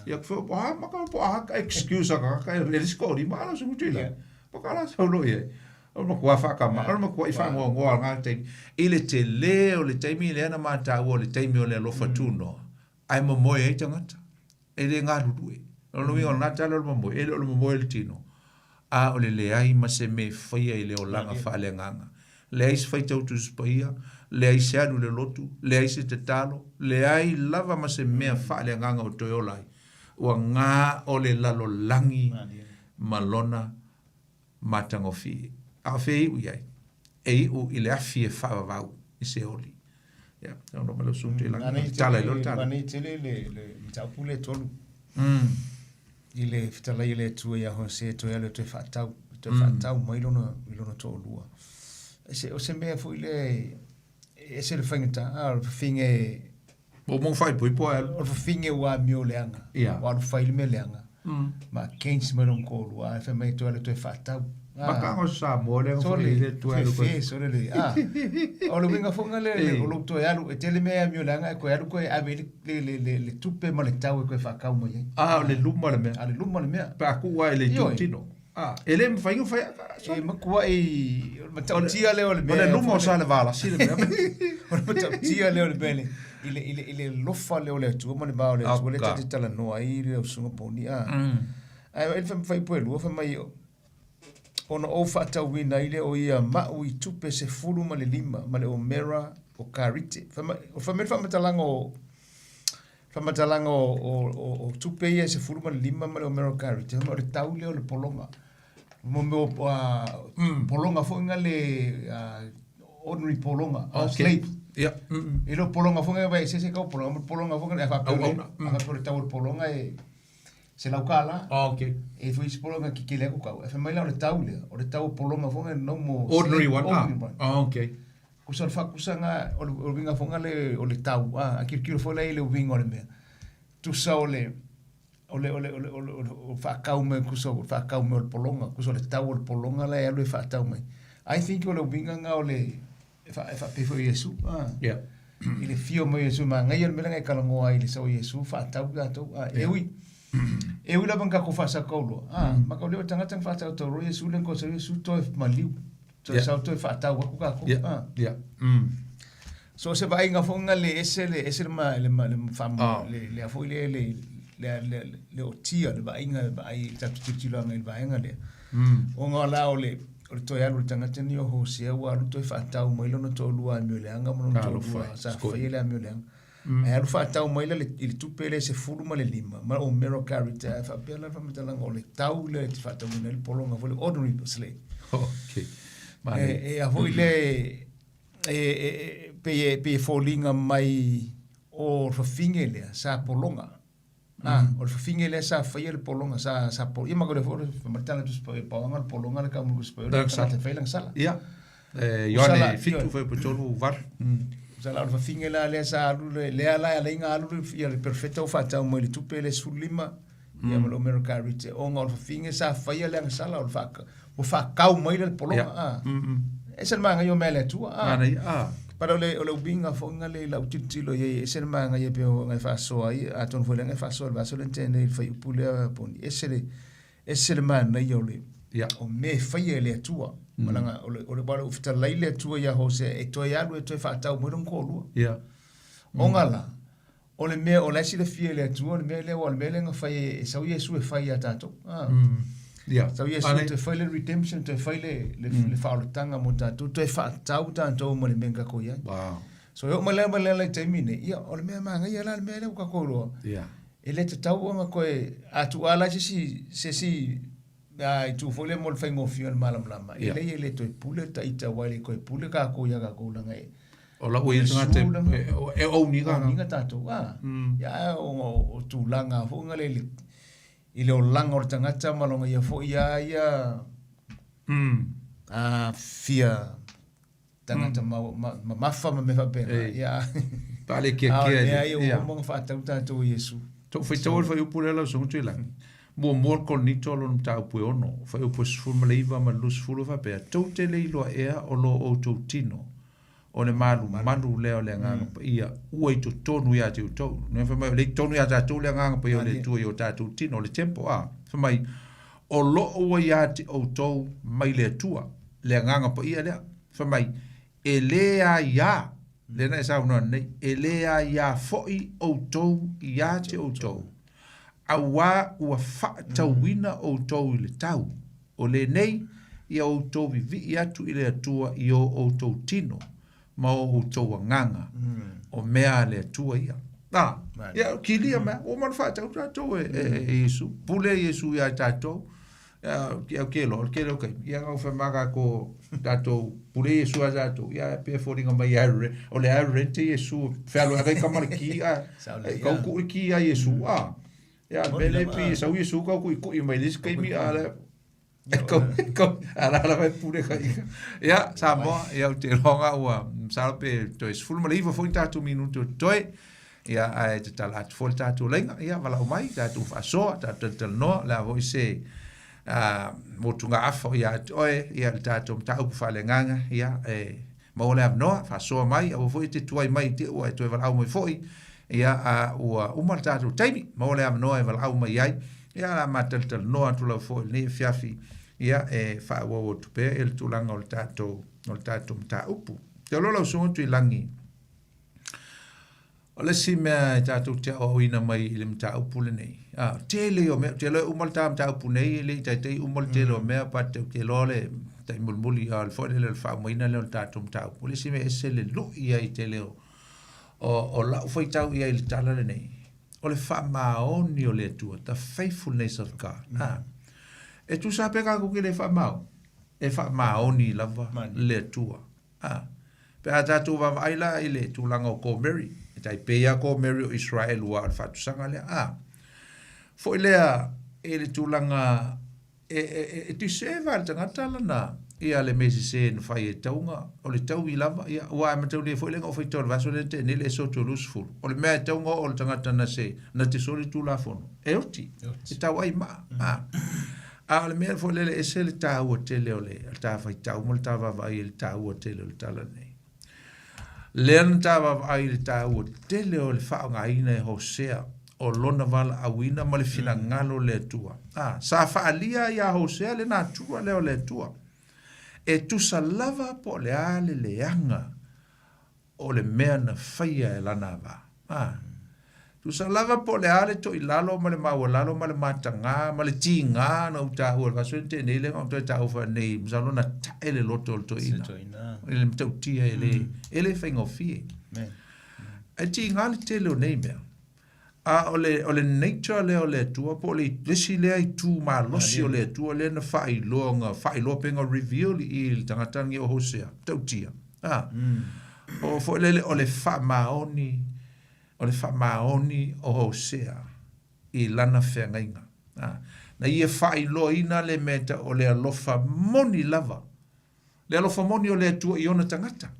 Ia ku po a maka po a ka excuse a ka e le siko lima ala su tui la. Po ka la sau lo ia. O le matua whakama, o le matua i whangoangoa ngā taimi. I le tele o le taimi lea na mātāua o le taimi o le alofa tūnoa, ae momoe ai tangata. E le galulue. O lona uiga o lena tala o le momoe, e le o le momoe o le tino, a o le leai ma se mea e faia i le olaga faaleagaga. Leai se faitau Tusi Paia, leai se alu i le lotu, leai se tatalo, leai lava ma se mea faaleagaga o toe ola ai. Ua gā o le lalolagi ma lona matagofie. A o fea e iu i ai? E iu i le afi e faavavau i Seoli. Ia, saunoa mai lau susuga Tuilagi, tala i lou tala. Manaia tele le mataupu lea e tolu. I le fetalai a le Atua ia Hosea toe alu e toe faatau, toe faatau mai lona, i lona toalua. Se, o se mea foi lea e ese le faigata, a o le fafine Mo mo faaipoipo ae alu. O le fafine ua amio leaga. Ia. Ua alu fai le mea leaga. Ma against mai lona toalua, ae fai mai toe alu e toe faatau. Maka o Samoa lea foi le toe alu koe. Sole le. Ah. O le uiga foi lea o lou toe alu e tele mea e amio leaga e toe alu koe ave le le le le tupe ma le tau e koe faatau mai ai. Ah, o le luma le mea. A le luma le mea. Pe a tuu ai le itu tino. Ah, e le mafai ona fai E matuai o le matautia lea o le mea. O le luma o Salevalasi le mea. O le matautia lea o le mea le i le i le i le alofa lea o le Atua ma le va o le Atua lea ta te talanoa ai le susuga Poni. Ah. Ae e le fai po e lua fai mai ona ou faatauina ai lea o ia ma'u i tupe 15 ma le omera o karite. Fai mai, o fai mai le faamatalaga o faamatalaga o, o, o, o tupe ia e 15 ma le omera o karite, fai mai o le tau lea o le pologa. Mo mea o pologa foi na le ordinary pologa, slave. Ia. E le o pologa foi na vai se se kau pologa, mo pologa foi na faapea o le tau o le pologa e $100. Ah, okay. E foi isi pologa kikele aku kau. E fai mai la o le tau lea, o le tau o pologa foi na no mo ordinary one. Ordinary one. Ah, okay. Kusa o le faakusaga, o le uiga foi le o le tau, a kilokilo foi la i le uiga o le mea. Tusa o le o le o le o le o le o faatau mai kusa o faatau mai o le pologa, kusa o le tau o le pologa la e alu e faatau mai. I think o le uiga na o le e fa e faapea foi Iesu, a. Yeah. I le fio mai o Iesu manaia le mea lea e talanoa ai i le sau o Iesu faatau tatou, a e ui e ui lava na tatou faasakau loa, a ma kau leo tagata na faatautau loa Iesu le na sau Iesu toe maliu. Toe sau toe faatau atu tatou. Yeah. A. Yeah. So se vaaiga foi na le ese le ese le ma le ma le fa le le foi le le le le le otia le vaaiga e vaai i tatou tilotilo i le vaega lea. Ona la o le o le toe alu o le tagata ni o Hosea ua alu toe faatau mai lona toalua amio leaga ma lona toalua sa faia le amio leaga. Ae alu faatau mai la i le tupe lea 15 ma omera o karite ae faapea la le faamatalaga o le tau lea e te faatauina ai le pologa foi le ordinary slave. Okay. E, e a foi le e, e, e, pei e, pei e foliga mai o le fafine lea sa pologa. Ah, o le fafine lea sa faia le pologa sa sa po ia ma ko le fo ma tala tu spo pa anga le pologa le ka mu spo le tagata fai lana sala. Ia. Eh, Ioane 7 fuaiupu 3 8. Sa la o le fafine la lea sa alu le lea la e ala ai ona alu ia le perofeta ua faatau mai le tupe le 15 ia ma le omera karite ona o le fafine sa faia le agasala o le faaka ua faakau mai le pologa a ese le manaia o mea a le Atua a manaia a but o le o le uiga foi na le lau tilotilo i ai ese le manaia pei ona e faasoa ai atonu foi lea e faasoa i le vaiaso lea na tea nei i le fuaiupu lea Poni ese le ese le manaia o le yeah. o mea e faia e le Atua malaga o le o le o le fetalai le Atua ia Hosea e toe alu e toe faatau mai lona toalua yeah. Ona la O le mea o la e silafia e le Atua, o le mea lea, aua o le mea lea na fai e, e sau Iesu e fai ia tatou. Ah. Yeah. Sau Iesu toe fai le redemption, toe fai le, le, le faaolataga mo tatou, toe faatau tatou ma le mea na tatou i ai. Wow. So e oo mai la mai le taimi nei, ia, o le mea manaia la le mea lea ua tatou iloa. Yeah. E le tatau ona toe, a tuua la se isi, se isi a itu foi lea mo le faigofie o le malamalama. E Yeah. leai e le toe pule ta ita, aua e le toe pule tatou ia tatou leaga e, O la ua i ai tagata e own ina. Own ina tatou, a. Ia, ae o tulaga foi na le i le olaga o le tagata ma lona ia foi a ia a fia tagata mamafa ma mea faapena. Ia. Faalekeakea. A o le mea ia ua uma ona faatau tatou e Iesu. Tou faitau le fuaiupu lea lau Susuga Tuilagi. Muamua o le Korinito lona mataupu e 6, fuaiupu e 19 ma le 20 e faapea, Tou te le iloa ea o lo outou tino, o le malumalu lea o le Agaga Paia ua i totonu ia te outou. Nai fai mai, o lea i totonu ia tatou le Agaga Paia o le Atua i o tatou tino, o le temple, a. Fai mai, o lo o ua ia te outou mai le Atua, le Agaga Paia lea. Fai mai, e le aiā, lea na e saunoa nei, e le aiā foi outou ia te outou, auā ua faatauina outou i le tau, o lenei, ia outou vivii atu i le Atua i o outou tino ma o outou agaga, o mea a le Atua ia. A, ia, kilia mea, ua uma ona faatau tatou e, e, e Iesu, pule Iesu ia tatou, Ia, ke loa, ke loa kai. Ia ngau wha maka ko tatou pule Iesu a tatou. Ia pe foliga mai a re, o le a rente Iesu, whea loa kai kamara ki a, kau ku ki a Iesu a. Ia me le pi sau Iesu kau ku ku i mai lis kai mi a le. Kau kau ala ala vai pule kai. Ia Samoa, ia o te roanga ua masalo pe toe 19 foi tatou minuto toe. Ia, ae tatala atu foi le tatou laina, ia, valaau mai, tatou faasoa, tatou talatalanoa, o le a foi se motugaafa o ia te oe, ia, le tatou mataupu faaleagaga, ia, e maua le avanoa, faasoa mai, aua foi e te tuai mai i te ua e toe valaau mai foi, ia, a ua uma le tatou taimi, maua le avanoa e valaau mai ai, ia, o le a ma talatalanoa atu lava foi i lenei afiafi, ia, e faaauau atu pea le tulaga o le tatou, o le tatou mataupu. Te aloha lau Susuga Tuilagi. O le isi mea e tatou te aoaoina mai i le mataupu lenei, a, tele o mea, ou te iloa e uma le ta mataupu nei, e le i taitai uma le tele o mea, but ou te iloa le taimi mulimuli, a o le foi lele o le faaumaina lea o le tatou mataupu. O le isi mea e ese le lui ai tele o, o, o lau faitau i ai i le tala lenei, o le faamaoni o le Atua, the faithfulness of God. A, e tusa lava pe tatou te le faamaoni, e faamaoni lava le Atua. A, pe a tatou vaavaai la i le tulaga o Gomeri, e tai pei lava Gomeri o Israel ua o le faatusaga lea. A, foi lea i le tulaga e, e, e, e disserve lava e le tagata lana ia le mea sese na fai e tauga, o le taui lava, ia, ua a mataulia foi lea na ou faitau i le vaiaso lea na tea nei, le Esoto 20, o le mea e tau na oo le tagata na se, na te soli Tulafono, e oti, e tau ai maa. A, A o le mea foi lele, ese le taua tele o le ta faitau ma le ta vaavaai i le taua tele o le tala nei. Lea na ta vaavaai i le taua tele o le faaaogaina e Hosea o lona valaauina ma le finagalo o le Atua. A, sa faaalia iā Hosea le natura lea o le Atua. E tusa lava po o le a le leaga o le mea na faia e lana va. A, tusa lava po o le a le toilalo ma le maualalo ma le matagā ma le tigā na ou taua i le vaiaso lea na tea nei, lea na ou toe taua faapenei, masalo na tae le loto o le toeaina. I le matautia e le, e le faigofie. Ae tigā le tele o nei mea. A o le, o le nature lea o le Atua, po o le isi lea itu malosi o le Atua lea na faailoa, na faailoa pe na reveal i le tagata lenei o Hosea, tautia. A, o foi lele o le faamaoni, o le faamaoni o Hosea i lana feagaiga. A, na ia faailoaina le mea e tau o le alofa moni lava, le alofa moni o le Atua i ona tagata.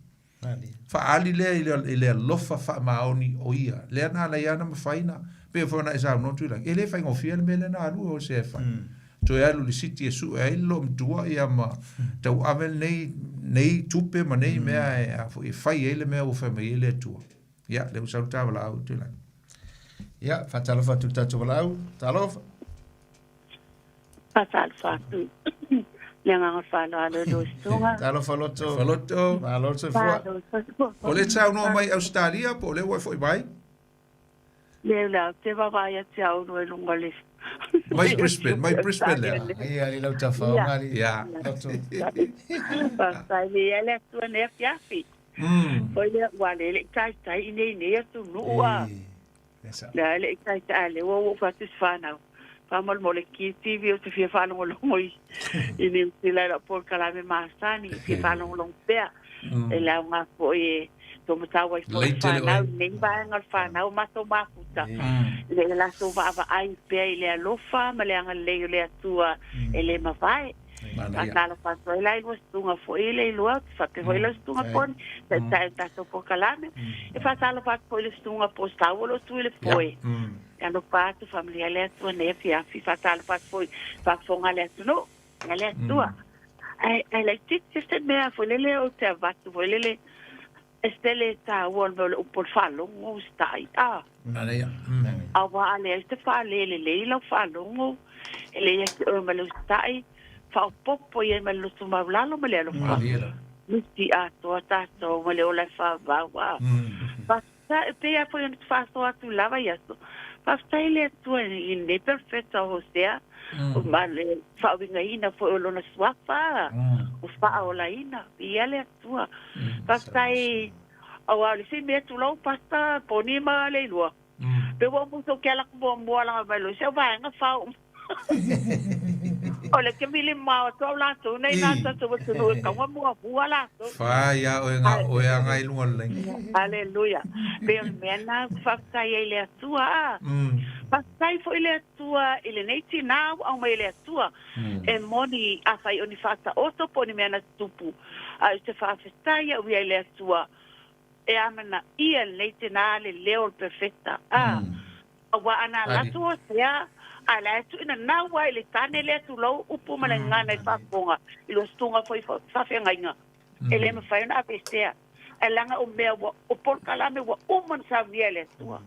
Faaali lea i le alofa faamaoni o ia. Lea na ala ai na mafai na, pei foi ona e saunoa Tuilagi, e le faigofie le mea lea na alu o se e fai. Toe alu i le city e sue ai le loomatua ia ma tauave nei, nei tupe ma nei mea e, a foi, e fai ai le mea ua fai mai ai le Atua. Ia, lea ua sau le ta valaau Tuilagi. Ia, faatalofa atu i le tatou valaau. Talofa. Faatalofa atu le agaga faaaloalo i lau susuga. Talofa loto. Talofa loto. Malo le soifua. O le saunoa mai Ausetalia po o lea ua e foi mai? Lea la, te vaavaai atu ia au i luga o le Mai Brisbane, mai Brisbane lea. Ia, ali lau tafaoga ali. Ia. Loto. Faafetai le ia le Atua nei afiafi. Foi lea ua le le i taitai i nei nei atunuu a. Lea e le i taitai, a lea ua ou fai atu i si fanau, faamolemole ki TV ou te fia faalogologo i i Niu Sila i lau polokalame masani, fia faalogologo pea. E le aoga foi e matou matau ai foi whanau nei vaega o le fanau matou mafuta le latou vaavaai pea i le alofa ma le agalelei o le Atua e le mavae. Faatalofa atu ai la i lua susuga foi le iloa faapea foi lau susuga Poni taitai o tatou polokalame. E faatalofa atu foi i le susuga Posau o lo o tu i le foe. E alofa atu faamanuia le Atua nei afiafi. Faatalofa atu foi faafofoga le atunuu ia le Atua. Ai laitiiti se mea foi lele ou te avatu foi lele e se le taua o le mea o le upu o le faalogo usitai. Auā a leai se faalelelei lau faalogo e le ia te oe ma le usitai faaopoopo i ai ma le loto maulalo ma le alofa. Miti atoa tatou ma le ola e faavau. Faafetai, pei lava foi ona faasoa atu lava i aso. Faafetai i le Atua i lenei perofeta o Hosea, ma le faauigaina foi o lona suafa, o faaolaina. Viia le Atua. Faafetai, auā o le isi mea tulou pasta poni ma le ilua. Pe ua musu ke ala muamua langa mai lo se vaega fao. O le ke vili mao atu au latou nei na tatou atunuu e kaua muamua latou. Fai a oe nga oe agai i luga o le laina. Aleluia. Pe o le mea na faafetai ai le Atua. Faafetai foi le Atua i lenei tinā ua aumai e le Atua. E moni afai o ni faataoto po o ni mea na tutupu. A o se faafetai au ia i le Atua e amanaia lenei tinā le leo o le perfeta. Auā ana alu atu Hosea, a la e tuuina nau ai le tane lea tulou upu ma le gagana i faafofoga i lua susuga foi faafeagaiga e le mafai ona aveesea. Ae leaga o mea ua, o polokalame ua uma ona saunia e le Atua.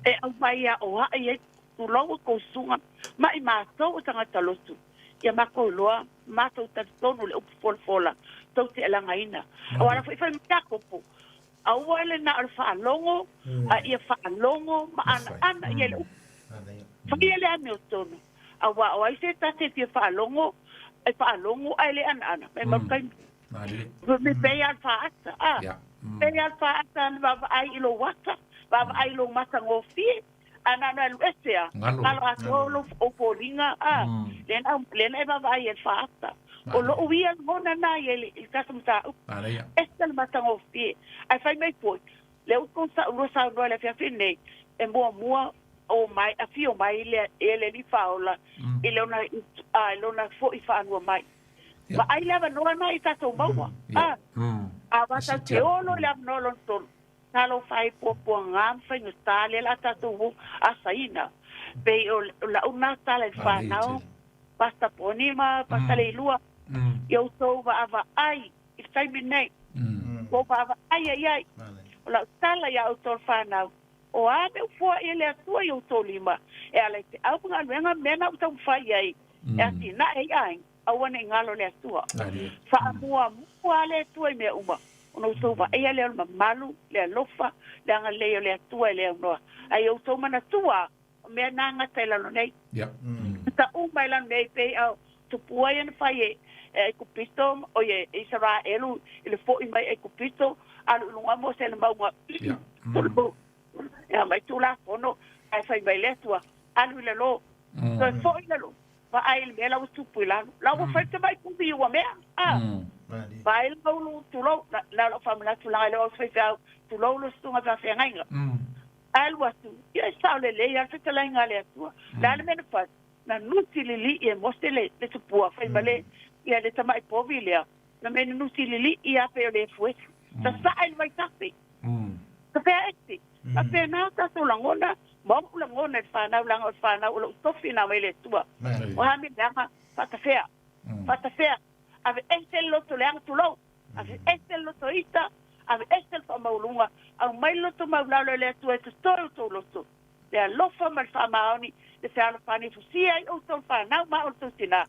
E aumai aoai ai tulou a kou susuga ma i matou o tagata lotu ia matou iloa, matou talitonu i le upu folafola tou te alagaina. Aua la foi fai mai Iakopo, aua le na o le faalogo, a ia faalogo ma anaana i ai le upu. Faia le amiotonu, auā o ai se tasi e fia faalogo, e faalogo ae le anaana, mai mau taimi. Me pei lava le faata, a pei lava le faata na vaavaai i lou ata, vaavaai i lou matagofie, a na ona alu ese lava, galo atoa lou foliga, a lea na e vaavaai ai i le faata. O lou ia lagona na i ai i le tatou mataupu. Ese le matagofie. Ae fai mai foi, lea ua tou lua saunoa i le afiafi nei, e muamua o mai, afio mai le e le Alii Faaola i lona, i lona foi faanua mai. Vaai le avanoa na i tatou maua. A, a ua tatou te olo i le avanoa lona tolu. Talofa e puapuaga ma faigata lea la tatou asaina. Pei o lau na tala i le whanau, Pasta Poni ma Pasta Leilua, i outou vaavaai i le taimi nei. Ua vaavaai ai ai. O lau tala ia outou le whanau, o a mea ua foai e le Atua i outou lima, e ala i te au ma galuega mea na ua taumafai ai, e atinae ai aiga, aua ne i galo le Atua. Faamuamua le Atua i mea uma. Ona outou vaaia lea o le mamalu, le alofa, le agalelei o le Atua e le aunoa. Ai outou manatua, o mea na gata i lalo nei. Ta uma i lalo nei, pei au tupu ai ana fai e Aikupito, o e Isaraelu, i le foi mai Aikupito, alu i luga mo se le mauga. Ia mai Tulafono, ae fai mai le Atua, alu i lalo. Toe foi i lalo. Vaai le mea la ua tupu i lalo. La ua fai te mai kuvi ua mea. Vaai le maulu tulou. Na lau whamanatu langa i le au whaiwhau. Tulou lo susuga faafeagaiga. Alu atu. Ia e sao lelei a le fetalaiga a le Atua. Le a le mea na fai. Na nuti lili'i e Mose le tupua. Fai ma le, ia le tamai povi lea. Na mea na nuti lili'i a pe o le efuefu. Sasa'a i le vaitafe. Ka pea ese. A pea nā tātou lagona, ma ou lagona i le whanau, langa o le whanau o lou tofi nā mai le Atua. O hami leaga, faatafea. Faatafea. Ave ese le loto leaga tulou. Ave ese le loto ita. Ave ese le whaamauluga. Au mai le loto maulalo e le Atua e totoe outou loto. Le alofa ma le faamaoni, le fealofani fusia ai outou whanau ma o le tou tinā.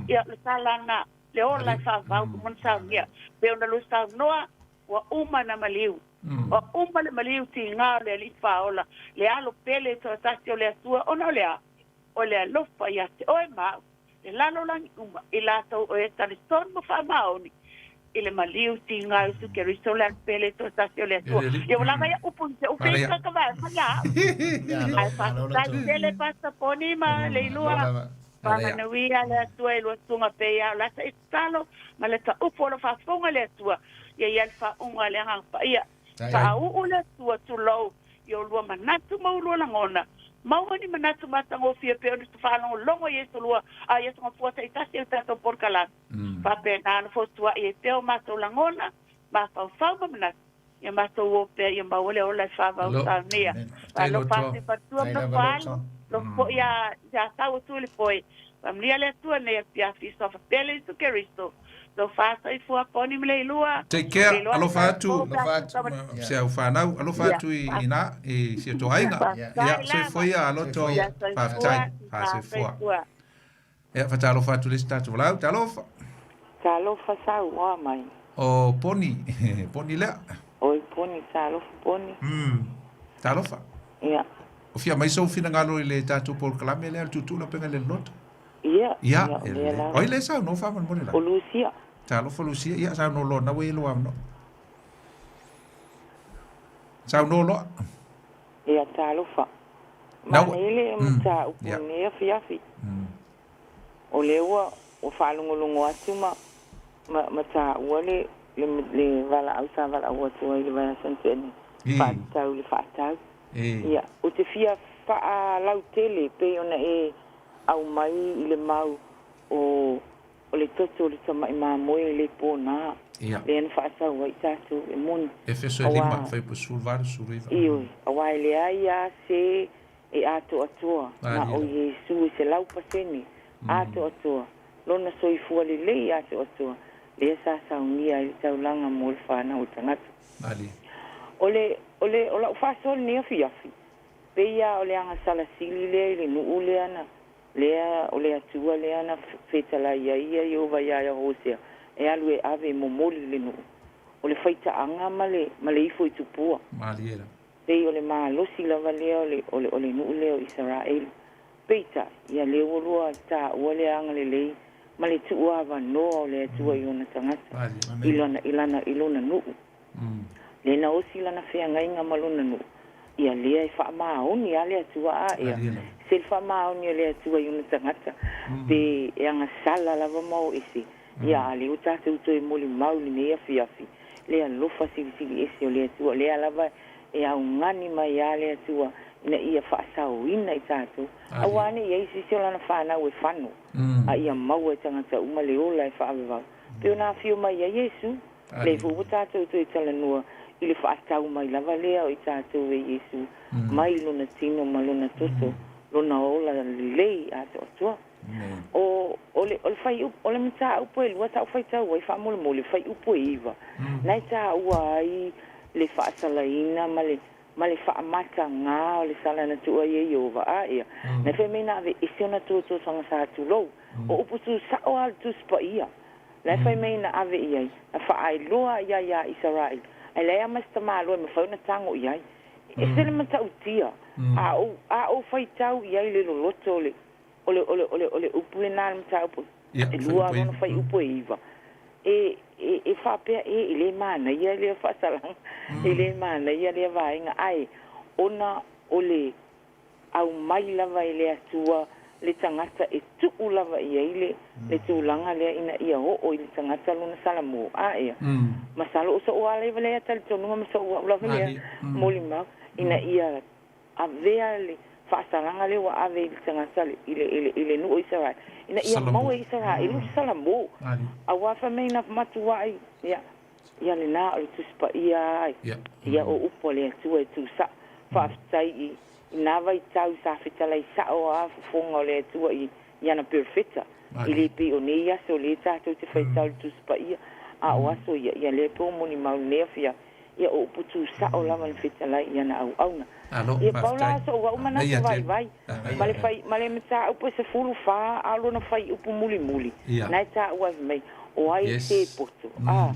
Ia le tala na le ola e faavau kuma na saunia. Pe ona lua saunoa, ua uma na maliu. Ua uma le maliu tiga o le Alii Faaola, le alo pele toatasi o le Atua, ona o le a, o le alofa ia te oe ma au, le lalolagi uma, i latou o e talitonu ma faamaoni, i le maliu tiga o Iesu Keriso le alo pele toatasi o le Atua. Ia ua lava ia upu i se upu i ka ka vaega ia au. Ae faafetai tele Pasta Poni ma Leilua. Faamanuia le Atua i lua susuga pei a o lata i tatalo ma le taupu o lo faafofoga le Atua. Ia ia le faauga le agaga paia. Faauu le Atua tulou i oulua manatu ma oulua lagona. Maua ni manatu matagofie e pei ona faalogologo i aso lua a i aso gafua taitasi o le tatou polokalame. Faapena ona fotuai ai pea o matou lagona, mafaufau ma manatu, ia matou o pea ia maua le ola e faavau saunia. Alofa atu i faletua ma nofoaalo, alofa foi ia tau atu i le foe. Faamanuia le Atua nei afiafi i suafa pele Iesu Keriso. Tofa soifua poni ma le ilua. Take care, alofa atu si au fanau, alofa atu i ina i si o tou aiga. Ia, soifua ia aloto, faafetai, faasoifua. Ia, faatalofa atu i le isi tatou valaau, talofa. Talofa saunoa mai. O Poni, Poni lea. Oi Poni, talofa Poni. Talofa. Ia. O fia mai sou finagalo i le tatou polokalame lea o le tuutuu laupega i le loloto. Ia, Ia, ia, o lea lava. O ai lea e saunoa faamolemole la? O Lucia. Talofa Lucia, ia saunoa loa na ua i lou avanoa. Saunoa loa. Ia, talofa. Manaia le mataupu i lenei afiafi. O lea ua faalogologo atu ma ma taua le le valaau sa valaau atu ai i le vaiaso na tea nei, faatatau i le faatau. Ia, ou te fia faalautele pei ona e aumai i le mau o o le toto o le tamai mamoe e le pona, lea na faasau ai tatou e moni. Efeso e 5, fuaiupu 18, 19. Ioe, aua e leai lava se e atoatoa, na o Iesu e 100% atoatoa, lona soifua lelei atoatoa, lea sa saunia ai le taulaga mo le fanau o tagata. O le, o le, o lau faasoa i lenei afiafi, pei lava o le agasala sili lea i le nuu lea na, lea o le Atua lea na fetalai ai ia Ieova iā ia Hosea e alu e ave e momoli i le nuu, o le faitaaga ma le, ma le ifo i tupua. Pei o le malosi lava lea o le, o le, o le nuu lea o Isaraelu. Peitai, ia lea ua lua taua le agalelei ma le tuuavanoa o le Atua i ona tagata, i lana, i lana, i lona nuu. Lea na osi lana feagaiga ma lona nuu, ia lea e faamaoni lava le Atua a ea, se le faamaoni o le Atua i ona tagata, pe e agasala lava ma o ese, ia a lea ua tatou toe molimau i lenei afiafi, le alofa silisili ese o le Atua, lea lava e augani mai lava le Atua ina ia faasaoina i tatou, aua ne i i ai se isi o lana fanau e fano, a ia maua e tagata uma le ola e faavavau. Pei ona afio mai ai Iesu, lea foi ua tatou toe talanoa i le faatau mai lava lea o i tatou e Iesu mai lona tino ma lona toto, lona ola lelei atoatoa. O, o le, o le fuaiupu, o le mataupu e lua sa ou faitau ai faamolemole, fuaiupu e 9, na e taua ai le faasalaina ma le, ma le faamatagā o le sala na tuu ai e Ieova, a ia, na fai mai na aveese ona tuatuasaga sa tulou. O upu tu-sao lava o le Tusi Paia, la e fai mai na ave i ai, na faaailoa ia iā Isaraelu, ae leai lava ma se tamaloa e mafai ona tago i ai. E ese le matautia, a ou, a ou faitau i ai i le loloto o le, o le, o le, o le, o le upu lenā le mataupu, e lua lona fuaiupu e 9, e, e, e faapea e, e le manaia lea faasalaga, e le manaia lea vaega, ae ona o le aumai lava e le Atua le tagata e tuu lava i ai le, le tulaga lea ina ia oo i le tagata lona salamo. A ea, masalo o so'u alaiva lea talitonuga ma so'u a'u lava lea molimau, ina ia avea le faasalaga lea ua ave i le tagata i le, i le, i le nuu o Isaraelu, ina ia maua e Isaraelu le salamo. Aua fai mai na matuai, ia, ia lenā o le Tusi Paia ai, ia o upu a le Atua e tu sa'o. Faafetai i, i nā vaitau sa fetalai sa'o a fofoga o le Atua i, i ana perofeta, e le pei o nei aso lea tatou te faitau i le Tusi Paia, a o aso ia, ia lea pe ua molimau i lenei afiafi. Ia o upu tu sa'o lava na fetalai i ana auauna. Ia pau la so'u a'u manatu vaivai, ma le fai, ma le mataupu e 14 a o lona fuaiupu mulimuli, na e taua ai fai mai, O ai se poto, a,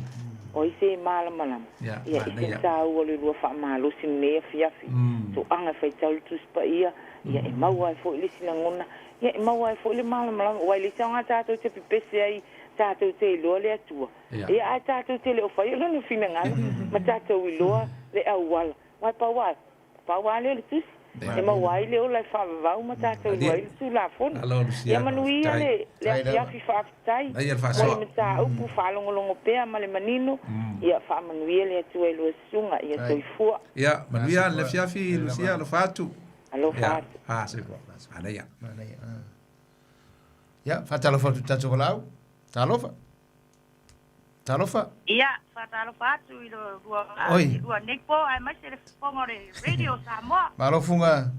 o ai se malamalama. Ia, e se taua o le lua faamalosi lenei afiafi, toaga e faitau le Tusi Paia, ia e maua ai foi le isi lagona, ia e maua ai foi le malamalama, aua e le isi aoga tatou te pepese ai tatou te iloa le Atua. Ia ae tatou te le o faia lona finagalo ma tatou iloa le auala. Aua e pau lava, pau lava lea o le Tusi. E maua ai le ola e faavavau ma tatou iloa ai le Tulafono. Ia manuia le le afiafi faafetai mo le mataupu faalogologo pea ma le manino. Ia faamanuia le Atua i lua susuga. Ia soifua. Ia manuia le afiafi Lucia, alofa atu. Alofa atu. Ia, soifua. Manaia. Manaia. Ia, faatalofa atu i le tatou valaau. Talofa. Talofa. Ia, faatalofa atu i lo lua, Oi. lua nei po aemaise le fofoga o le Radio Samoa. Malo Fuga.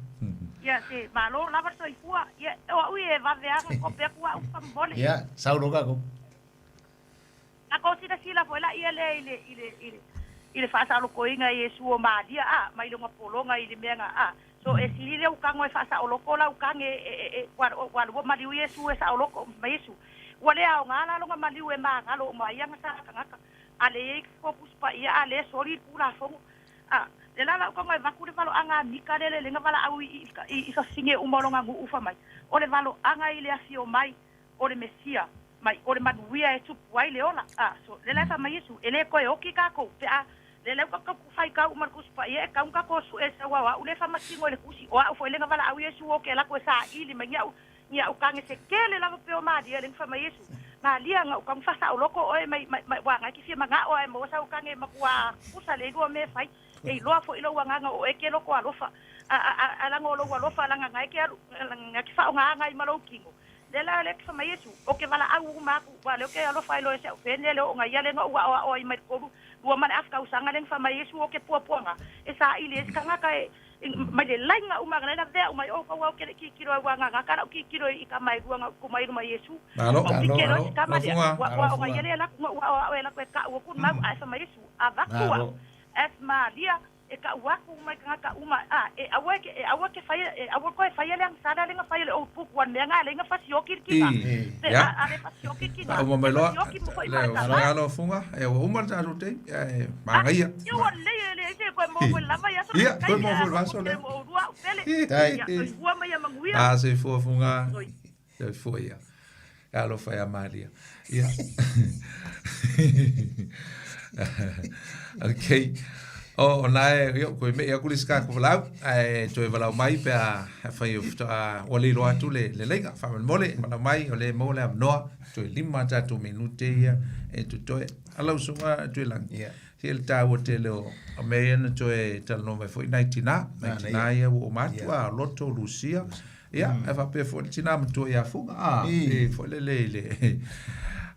Ia, se malo lava le soifua. Ia, o au ia e vave lava ona kope atu au faamolemole. Ia, sau loa tatou. Tatou silasila foi la ia lea i le, i le, i le, i le faasaolotoina e Iesu o Malia, a, mai lona pologa i le mea na, a, so e sili le ukago e faasaoloko la ukage e, e, e, ua, ua, ua maliu Iesu e saoloko, ma Iesu. Ua le aoga la lona maliu e magalo uma ai ana sa tagata. A le iai ko Tusi Paia a le soli i le Tulafono. A, le la la ukago e vaku le valoaga a Mika le lelega valaau i, i, i, i fafine uma o lona nuu fa mai. O le valoaga i le afio mai o le Mesia mai, o le manuia e tupu ai le ola. A, so, le la e fa mai Iesu, e le toe oki kakou, pe a, le la uka ku faikau uma le Tusi Paia e tau na tatou sue e sau ao a'u le faamasino i le Tusi, o a'u foi le na valaau Iesu o ke latou e saili mai ni a'u, ni a'u kage se kele lava pe o Malia le na fa mai Iesu, Malia na uka faasaoloko oe mai, mai, mai ua na e te fia mana'o ae maua sau kage e matua kusa le lua mea e fai, e iloa foi lou agaga o oe ke loko alofa, a, a, a, a laga o lou alofa laga na e ke alu, na ke faaogaga ai ma lou kino. Lea la lea ke fai mai Iesu, O ke valaau uma aku, ua lea o ke alofa ai loa e seʻu fene le ooga ia le na ou aʻoaʻo ai mai le kolu, lua ma le afa tausaga le na fai mai Iesu o ke puapuaga e saili ai se tagata e mai le laina uma na lavea uma ai outou ao ke le tilotilo ai ua agaga ka lau tilotilo i tama e lua na utu mai luma Iesu. Malo, Ma ou tike malo, loa se tama lea, malo ua Fuga. ua ooga ia le laku na ou aʻoaʻo e laku e kaʻu aku le mau ae fai mai Iesu, Avatu au, as Malia E kau aku mai tagata uma, a e aua e ke, e aua ke faia, e aua koe e faia le agasala le na faia le ou puku a le mea na le na fasioki le I, kina. Pe ia, a, a le fasioki le kina, faauma mai e loa fasioki mo foi le ma le tama. finagalo o Fuga, ia ua uma le tatou taimi, ae A, magaia. ia ua lelei e leai se koe mo foi lava ia so Ia, kai toe mo ia foi le alofa vaso tele lea. mo oulua au pele. Tai. Ia soifua ma ia manuia. A, soifua Fuga. Soi. Soifua ia. Alofa ia Malia. Ia. Okay. O, o nae, ia, koe me ia kuli ska ko valau, ai toe valau mai pe a fai o fitoa ua le iloa atu le le leiga, faamolemole, valau mai o le maua le avanoa, toe lima tatou minute ia e totoe. Ala usuga Tuilagi. Ia. Se le taua tele o o mea ia na toe talanoa mai foi nai tinā, nai tinā ia ua uma atu, a loto Lucia. Ia, e faapea foi le tinā matua ia Fuga, a, e foi lele i le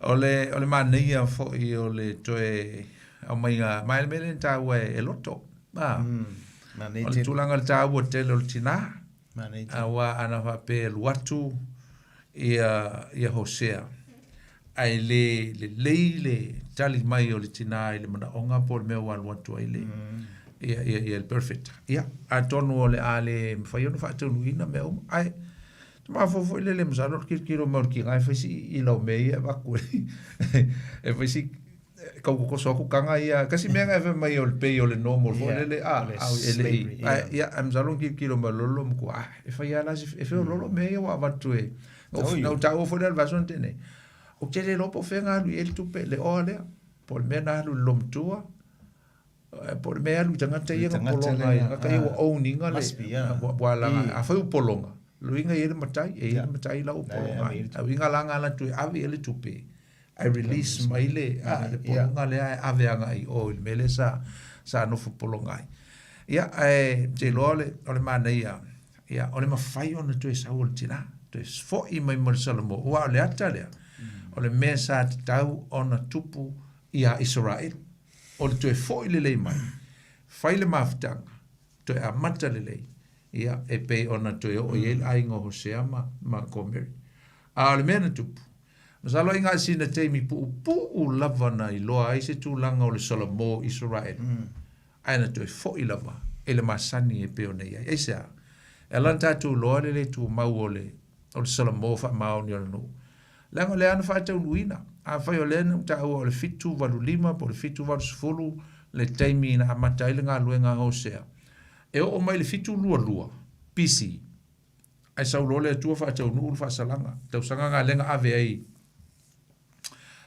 o le o le manaia foi o le toe aumaiga, ma e le mea lea na taua e loto. A, o le tulaga o le taua tele o le tinā, aua ana faapea e alu atu ia ia Hosea, ae le lelei le tali mai o le tinā i le manaoga po o le mea ua alu atu ai le ia ia ia le perfect. Ia, atonu o le a le mafai ona faataunuuina mea uma, ae mafaufau foi lele masalo o le tilotilo mai o le tiga e fai si i lau mea ia e avatu e fai si tau kokoso atu taga ia kasi mea na e fai mai o le pei o le normal foi lele a au e le i ae ia ae masalo na tilotilo mai lolo matua ah e fai lava la e fai o lolo mea ia ua avatu e na ou taua foi lea le vaiaso na tea nei ou te le iloa po o fea na alu i ai le tupe le oa lea po o le mea na alu i le lomatua po o le mea e alu i tagata ia na pologa ai tagata ia ua own ina le ua laga afai ua pologa luiga e i ai le matai e i ai le matai la ua pologa ai a uiga la na alu atu e ave i ai le tupe ae release mai le a le pologa lea ae ave agai i o i le mea lea sa sa nofo pologa ai. Ia ae ou te iloa o le o le manaia ia o le mafai ona toe sau o le tinā, toe fo'i mai ma le Salamo aua o le ata lea o le mea sa tatau ona tupu iā Isaraelu, o le toe fo'i lelei mai, fai le mafutaga, toe amata lelei, ia, e pei ona toe oo i ai le aiga o Hosea ma, ma Gomeri. A o le mea na tupu, masalo ai gasina taimi puupuu lava na iloa ai se tulaga o le Salamo i Isaraelu, ae na toe fo'i lava i le masani e pei ona i ai. Aisea? E ala ona tatou iloa le le tumau o le, o le Salamo faamaoni o le nuu, leaga o lea na faataunuuina. Afai o lea na ou taua o le 785 po o le 780 le taimi na amata ai le galuega a Hosea, e oo mai le 722 BC, ae sau loa le Atua faataunuu le faasalaga, tausaga na lea na ave ai,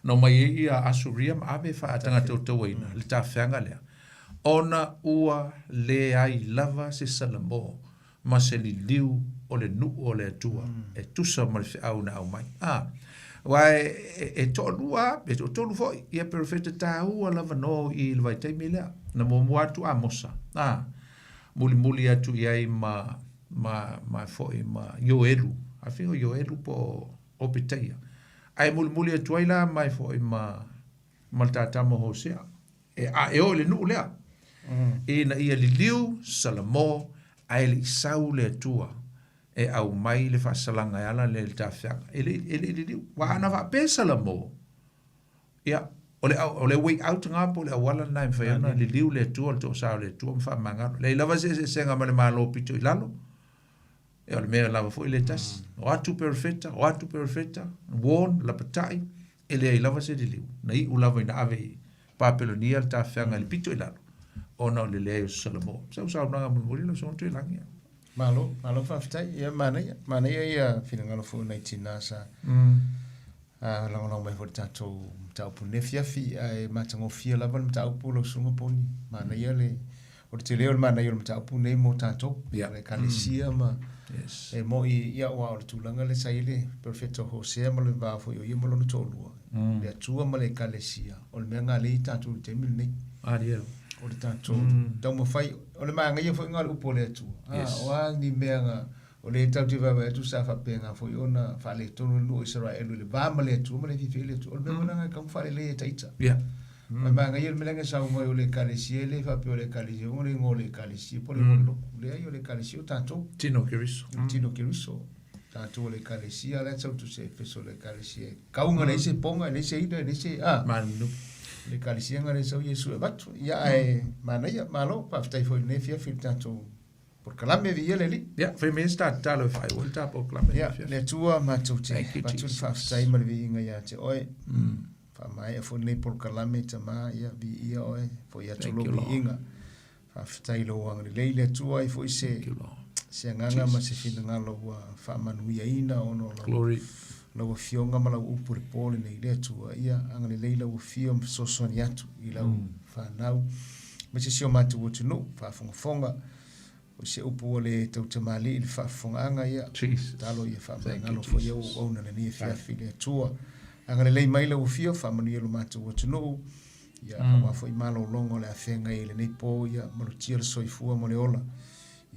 na omai ai ia Asuria ma ave faatagatautauaina le tafeaga lea, ona ua leai lava se Salamo. ma se liliu o le nuu o le Atua e tusa ma le feau na aumai. A, aua e, e toalua, e toatolu foi, ia perofeta taua lava no i le vaitaimi lea. Na muamua atu Amosa, a, mulimuli atu i ai ma, ma, ma foi ma Ioelu, afi o Ioelu po o Opetaia. Ae mulimuli atu ai la mai foi ma, ma le tatama o Hosea. E, a e oo i le nuu lea. Ina ia liliu Salamo ae le i sau le Atua e aumai le faasalaga e ala lea i le tafeaga. E le, e le i liliu. Ua ana faapea Salamo, ia, o le, o le way out ngā po o le auala lena e mafai ona liliu le Atua, le toasa o le Atua ma faamagalo. Leai lava se eseesega ma le Malo pito i lalo. Ia, o le mea lava foi le tasi. O atu perofeta, o atu perofeta, warn, lapatai, e leai lava se liliu. Na iu lava ina ave i Papelonia le tafeaga i le pito i lalo, ona o le leai o Salamo. Sau saunoaga mulimuli lau susuga Tuilagi. Malo, malo faafetai. Ia manaia, manaia ia finagalo foi o nai tina sa lagolago mai foi i le tatou mataupu i lenei afiafi, ae matagofie lava le mataupu lau susuga Poni. Manaia le O le tele o le manaia o le mataupu lenei mo tatou, yeah. le ekalesia ma yes. e moi ia aua o le tulaga lea sa i ai le perofeta o Hosea ma le va foi o ia ma lona toalua, le Atua ma le ekalesia, o le mea lena lea e i ai tatou i le taimi lenei. Malie. O le tatou taumafai, o le manaia foi lena o le upu a le Atua. Yes. O a ni mea na, o lea tatou te vaavaai atu sa faapena foi ona faaletonu le nuu o Isaraelu i le va ma le Atua ma le fiafia i le Atua. O le mea foi lena e tatau ona faalelei e ita. Yeah. Ma e manaia le mea lea na sau mai o le ekalesia e le faapea o le ekalesia o le igoa o le ekalesia po o le igoa o le lotu. Leai o le ekalesia o tatou. Tino Keriso. O le tino Keriso. Tatou o le ekalesia la e sau tusi a Efeso o le ekalesia e kauga leai se poga, leai se ina, leai se a. Manu. Le ekalesia na le sau Iesu e avatu. Ia ae manaia, malo, faafetai foi i lenei afiafi i le tatou polokalame, viia le Alii. Ia, fai mai se ta tatalo e faaiu ai le ta polokalame. Ia, le Atua matou te avatu le faafetai ma le viiga ia te Oe. Faamaea foi lenei polokalame Tama, ia, viia Oe, foi atu lou viiga. Faafetai i lou agalelei le Atua, ai foi se se agaga ma se finagalo ua faamanuiaina ona o lau, lau afioga ma lau upu i le po lenei le Atua. Ia agalelei lau afio ma fesoasoani atu i lau fanau ma se si o matou atunuu faafogafoga. O se upu ua le tautamalii i le faafofogaaga, ia, tatalo ia faamagalo foi au auauna lenei afiafi i le Atua. Agalelei mai lau afio, faamanuia lo matou atunuu, ia, aua foi malologa o le a feagai ai i lenei po, ia, malutia le soifua ma le ola.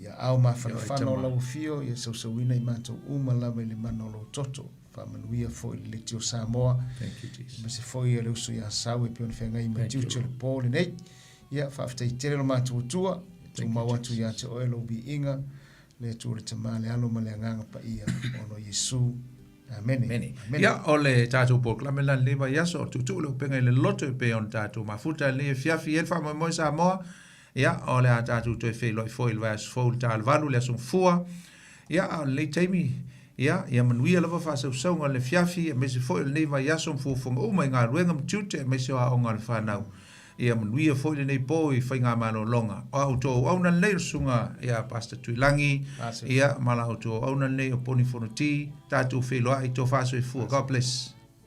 Ia ao mafanafana o lau afio, ia sausauina i matou uma lava i le mana o lou toto. Faamanuia foi i le Leitio Samoa, aemaise foi le uso ia Sau e pei ona feagai ma tiute o le po lenei. Ia, faafetai tele lo matou Atua, e tumau atu ia te oe lou viiga, le Atua le Tama, le Alo ma le Agaga Paia, ona o Iesu. Amene. Amene. Ia, o le tatou polokalame la lenei vaiaso, o tuutuu le upega i le loto e pei ona tatou mafuta i lenei afiafi e le faamoemoe Samoa. Ia, o le a tatou toe feiloai foi i le vaiaso fou i le ta o le 8 i le aso Gafua. Ia, a o lenei taimi, ia, ia manuia lava faasausauga o le afiafi, aemaise foi o lenei vaiaso ma fuafuaga uma i galuega ma tiute, aemaise o aoga a le fanau. Ia manuia foi lenei po i faigamalologa. O a outou auauna lenei o le Susuga ia Pastor Tuilagi, ia, ma la outou auauna lenei o Poni Fonoti, tatou feiloai, tofa soifua. God bless.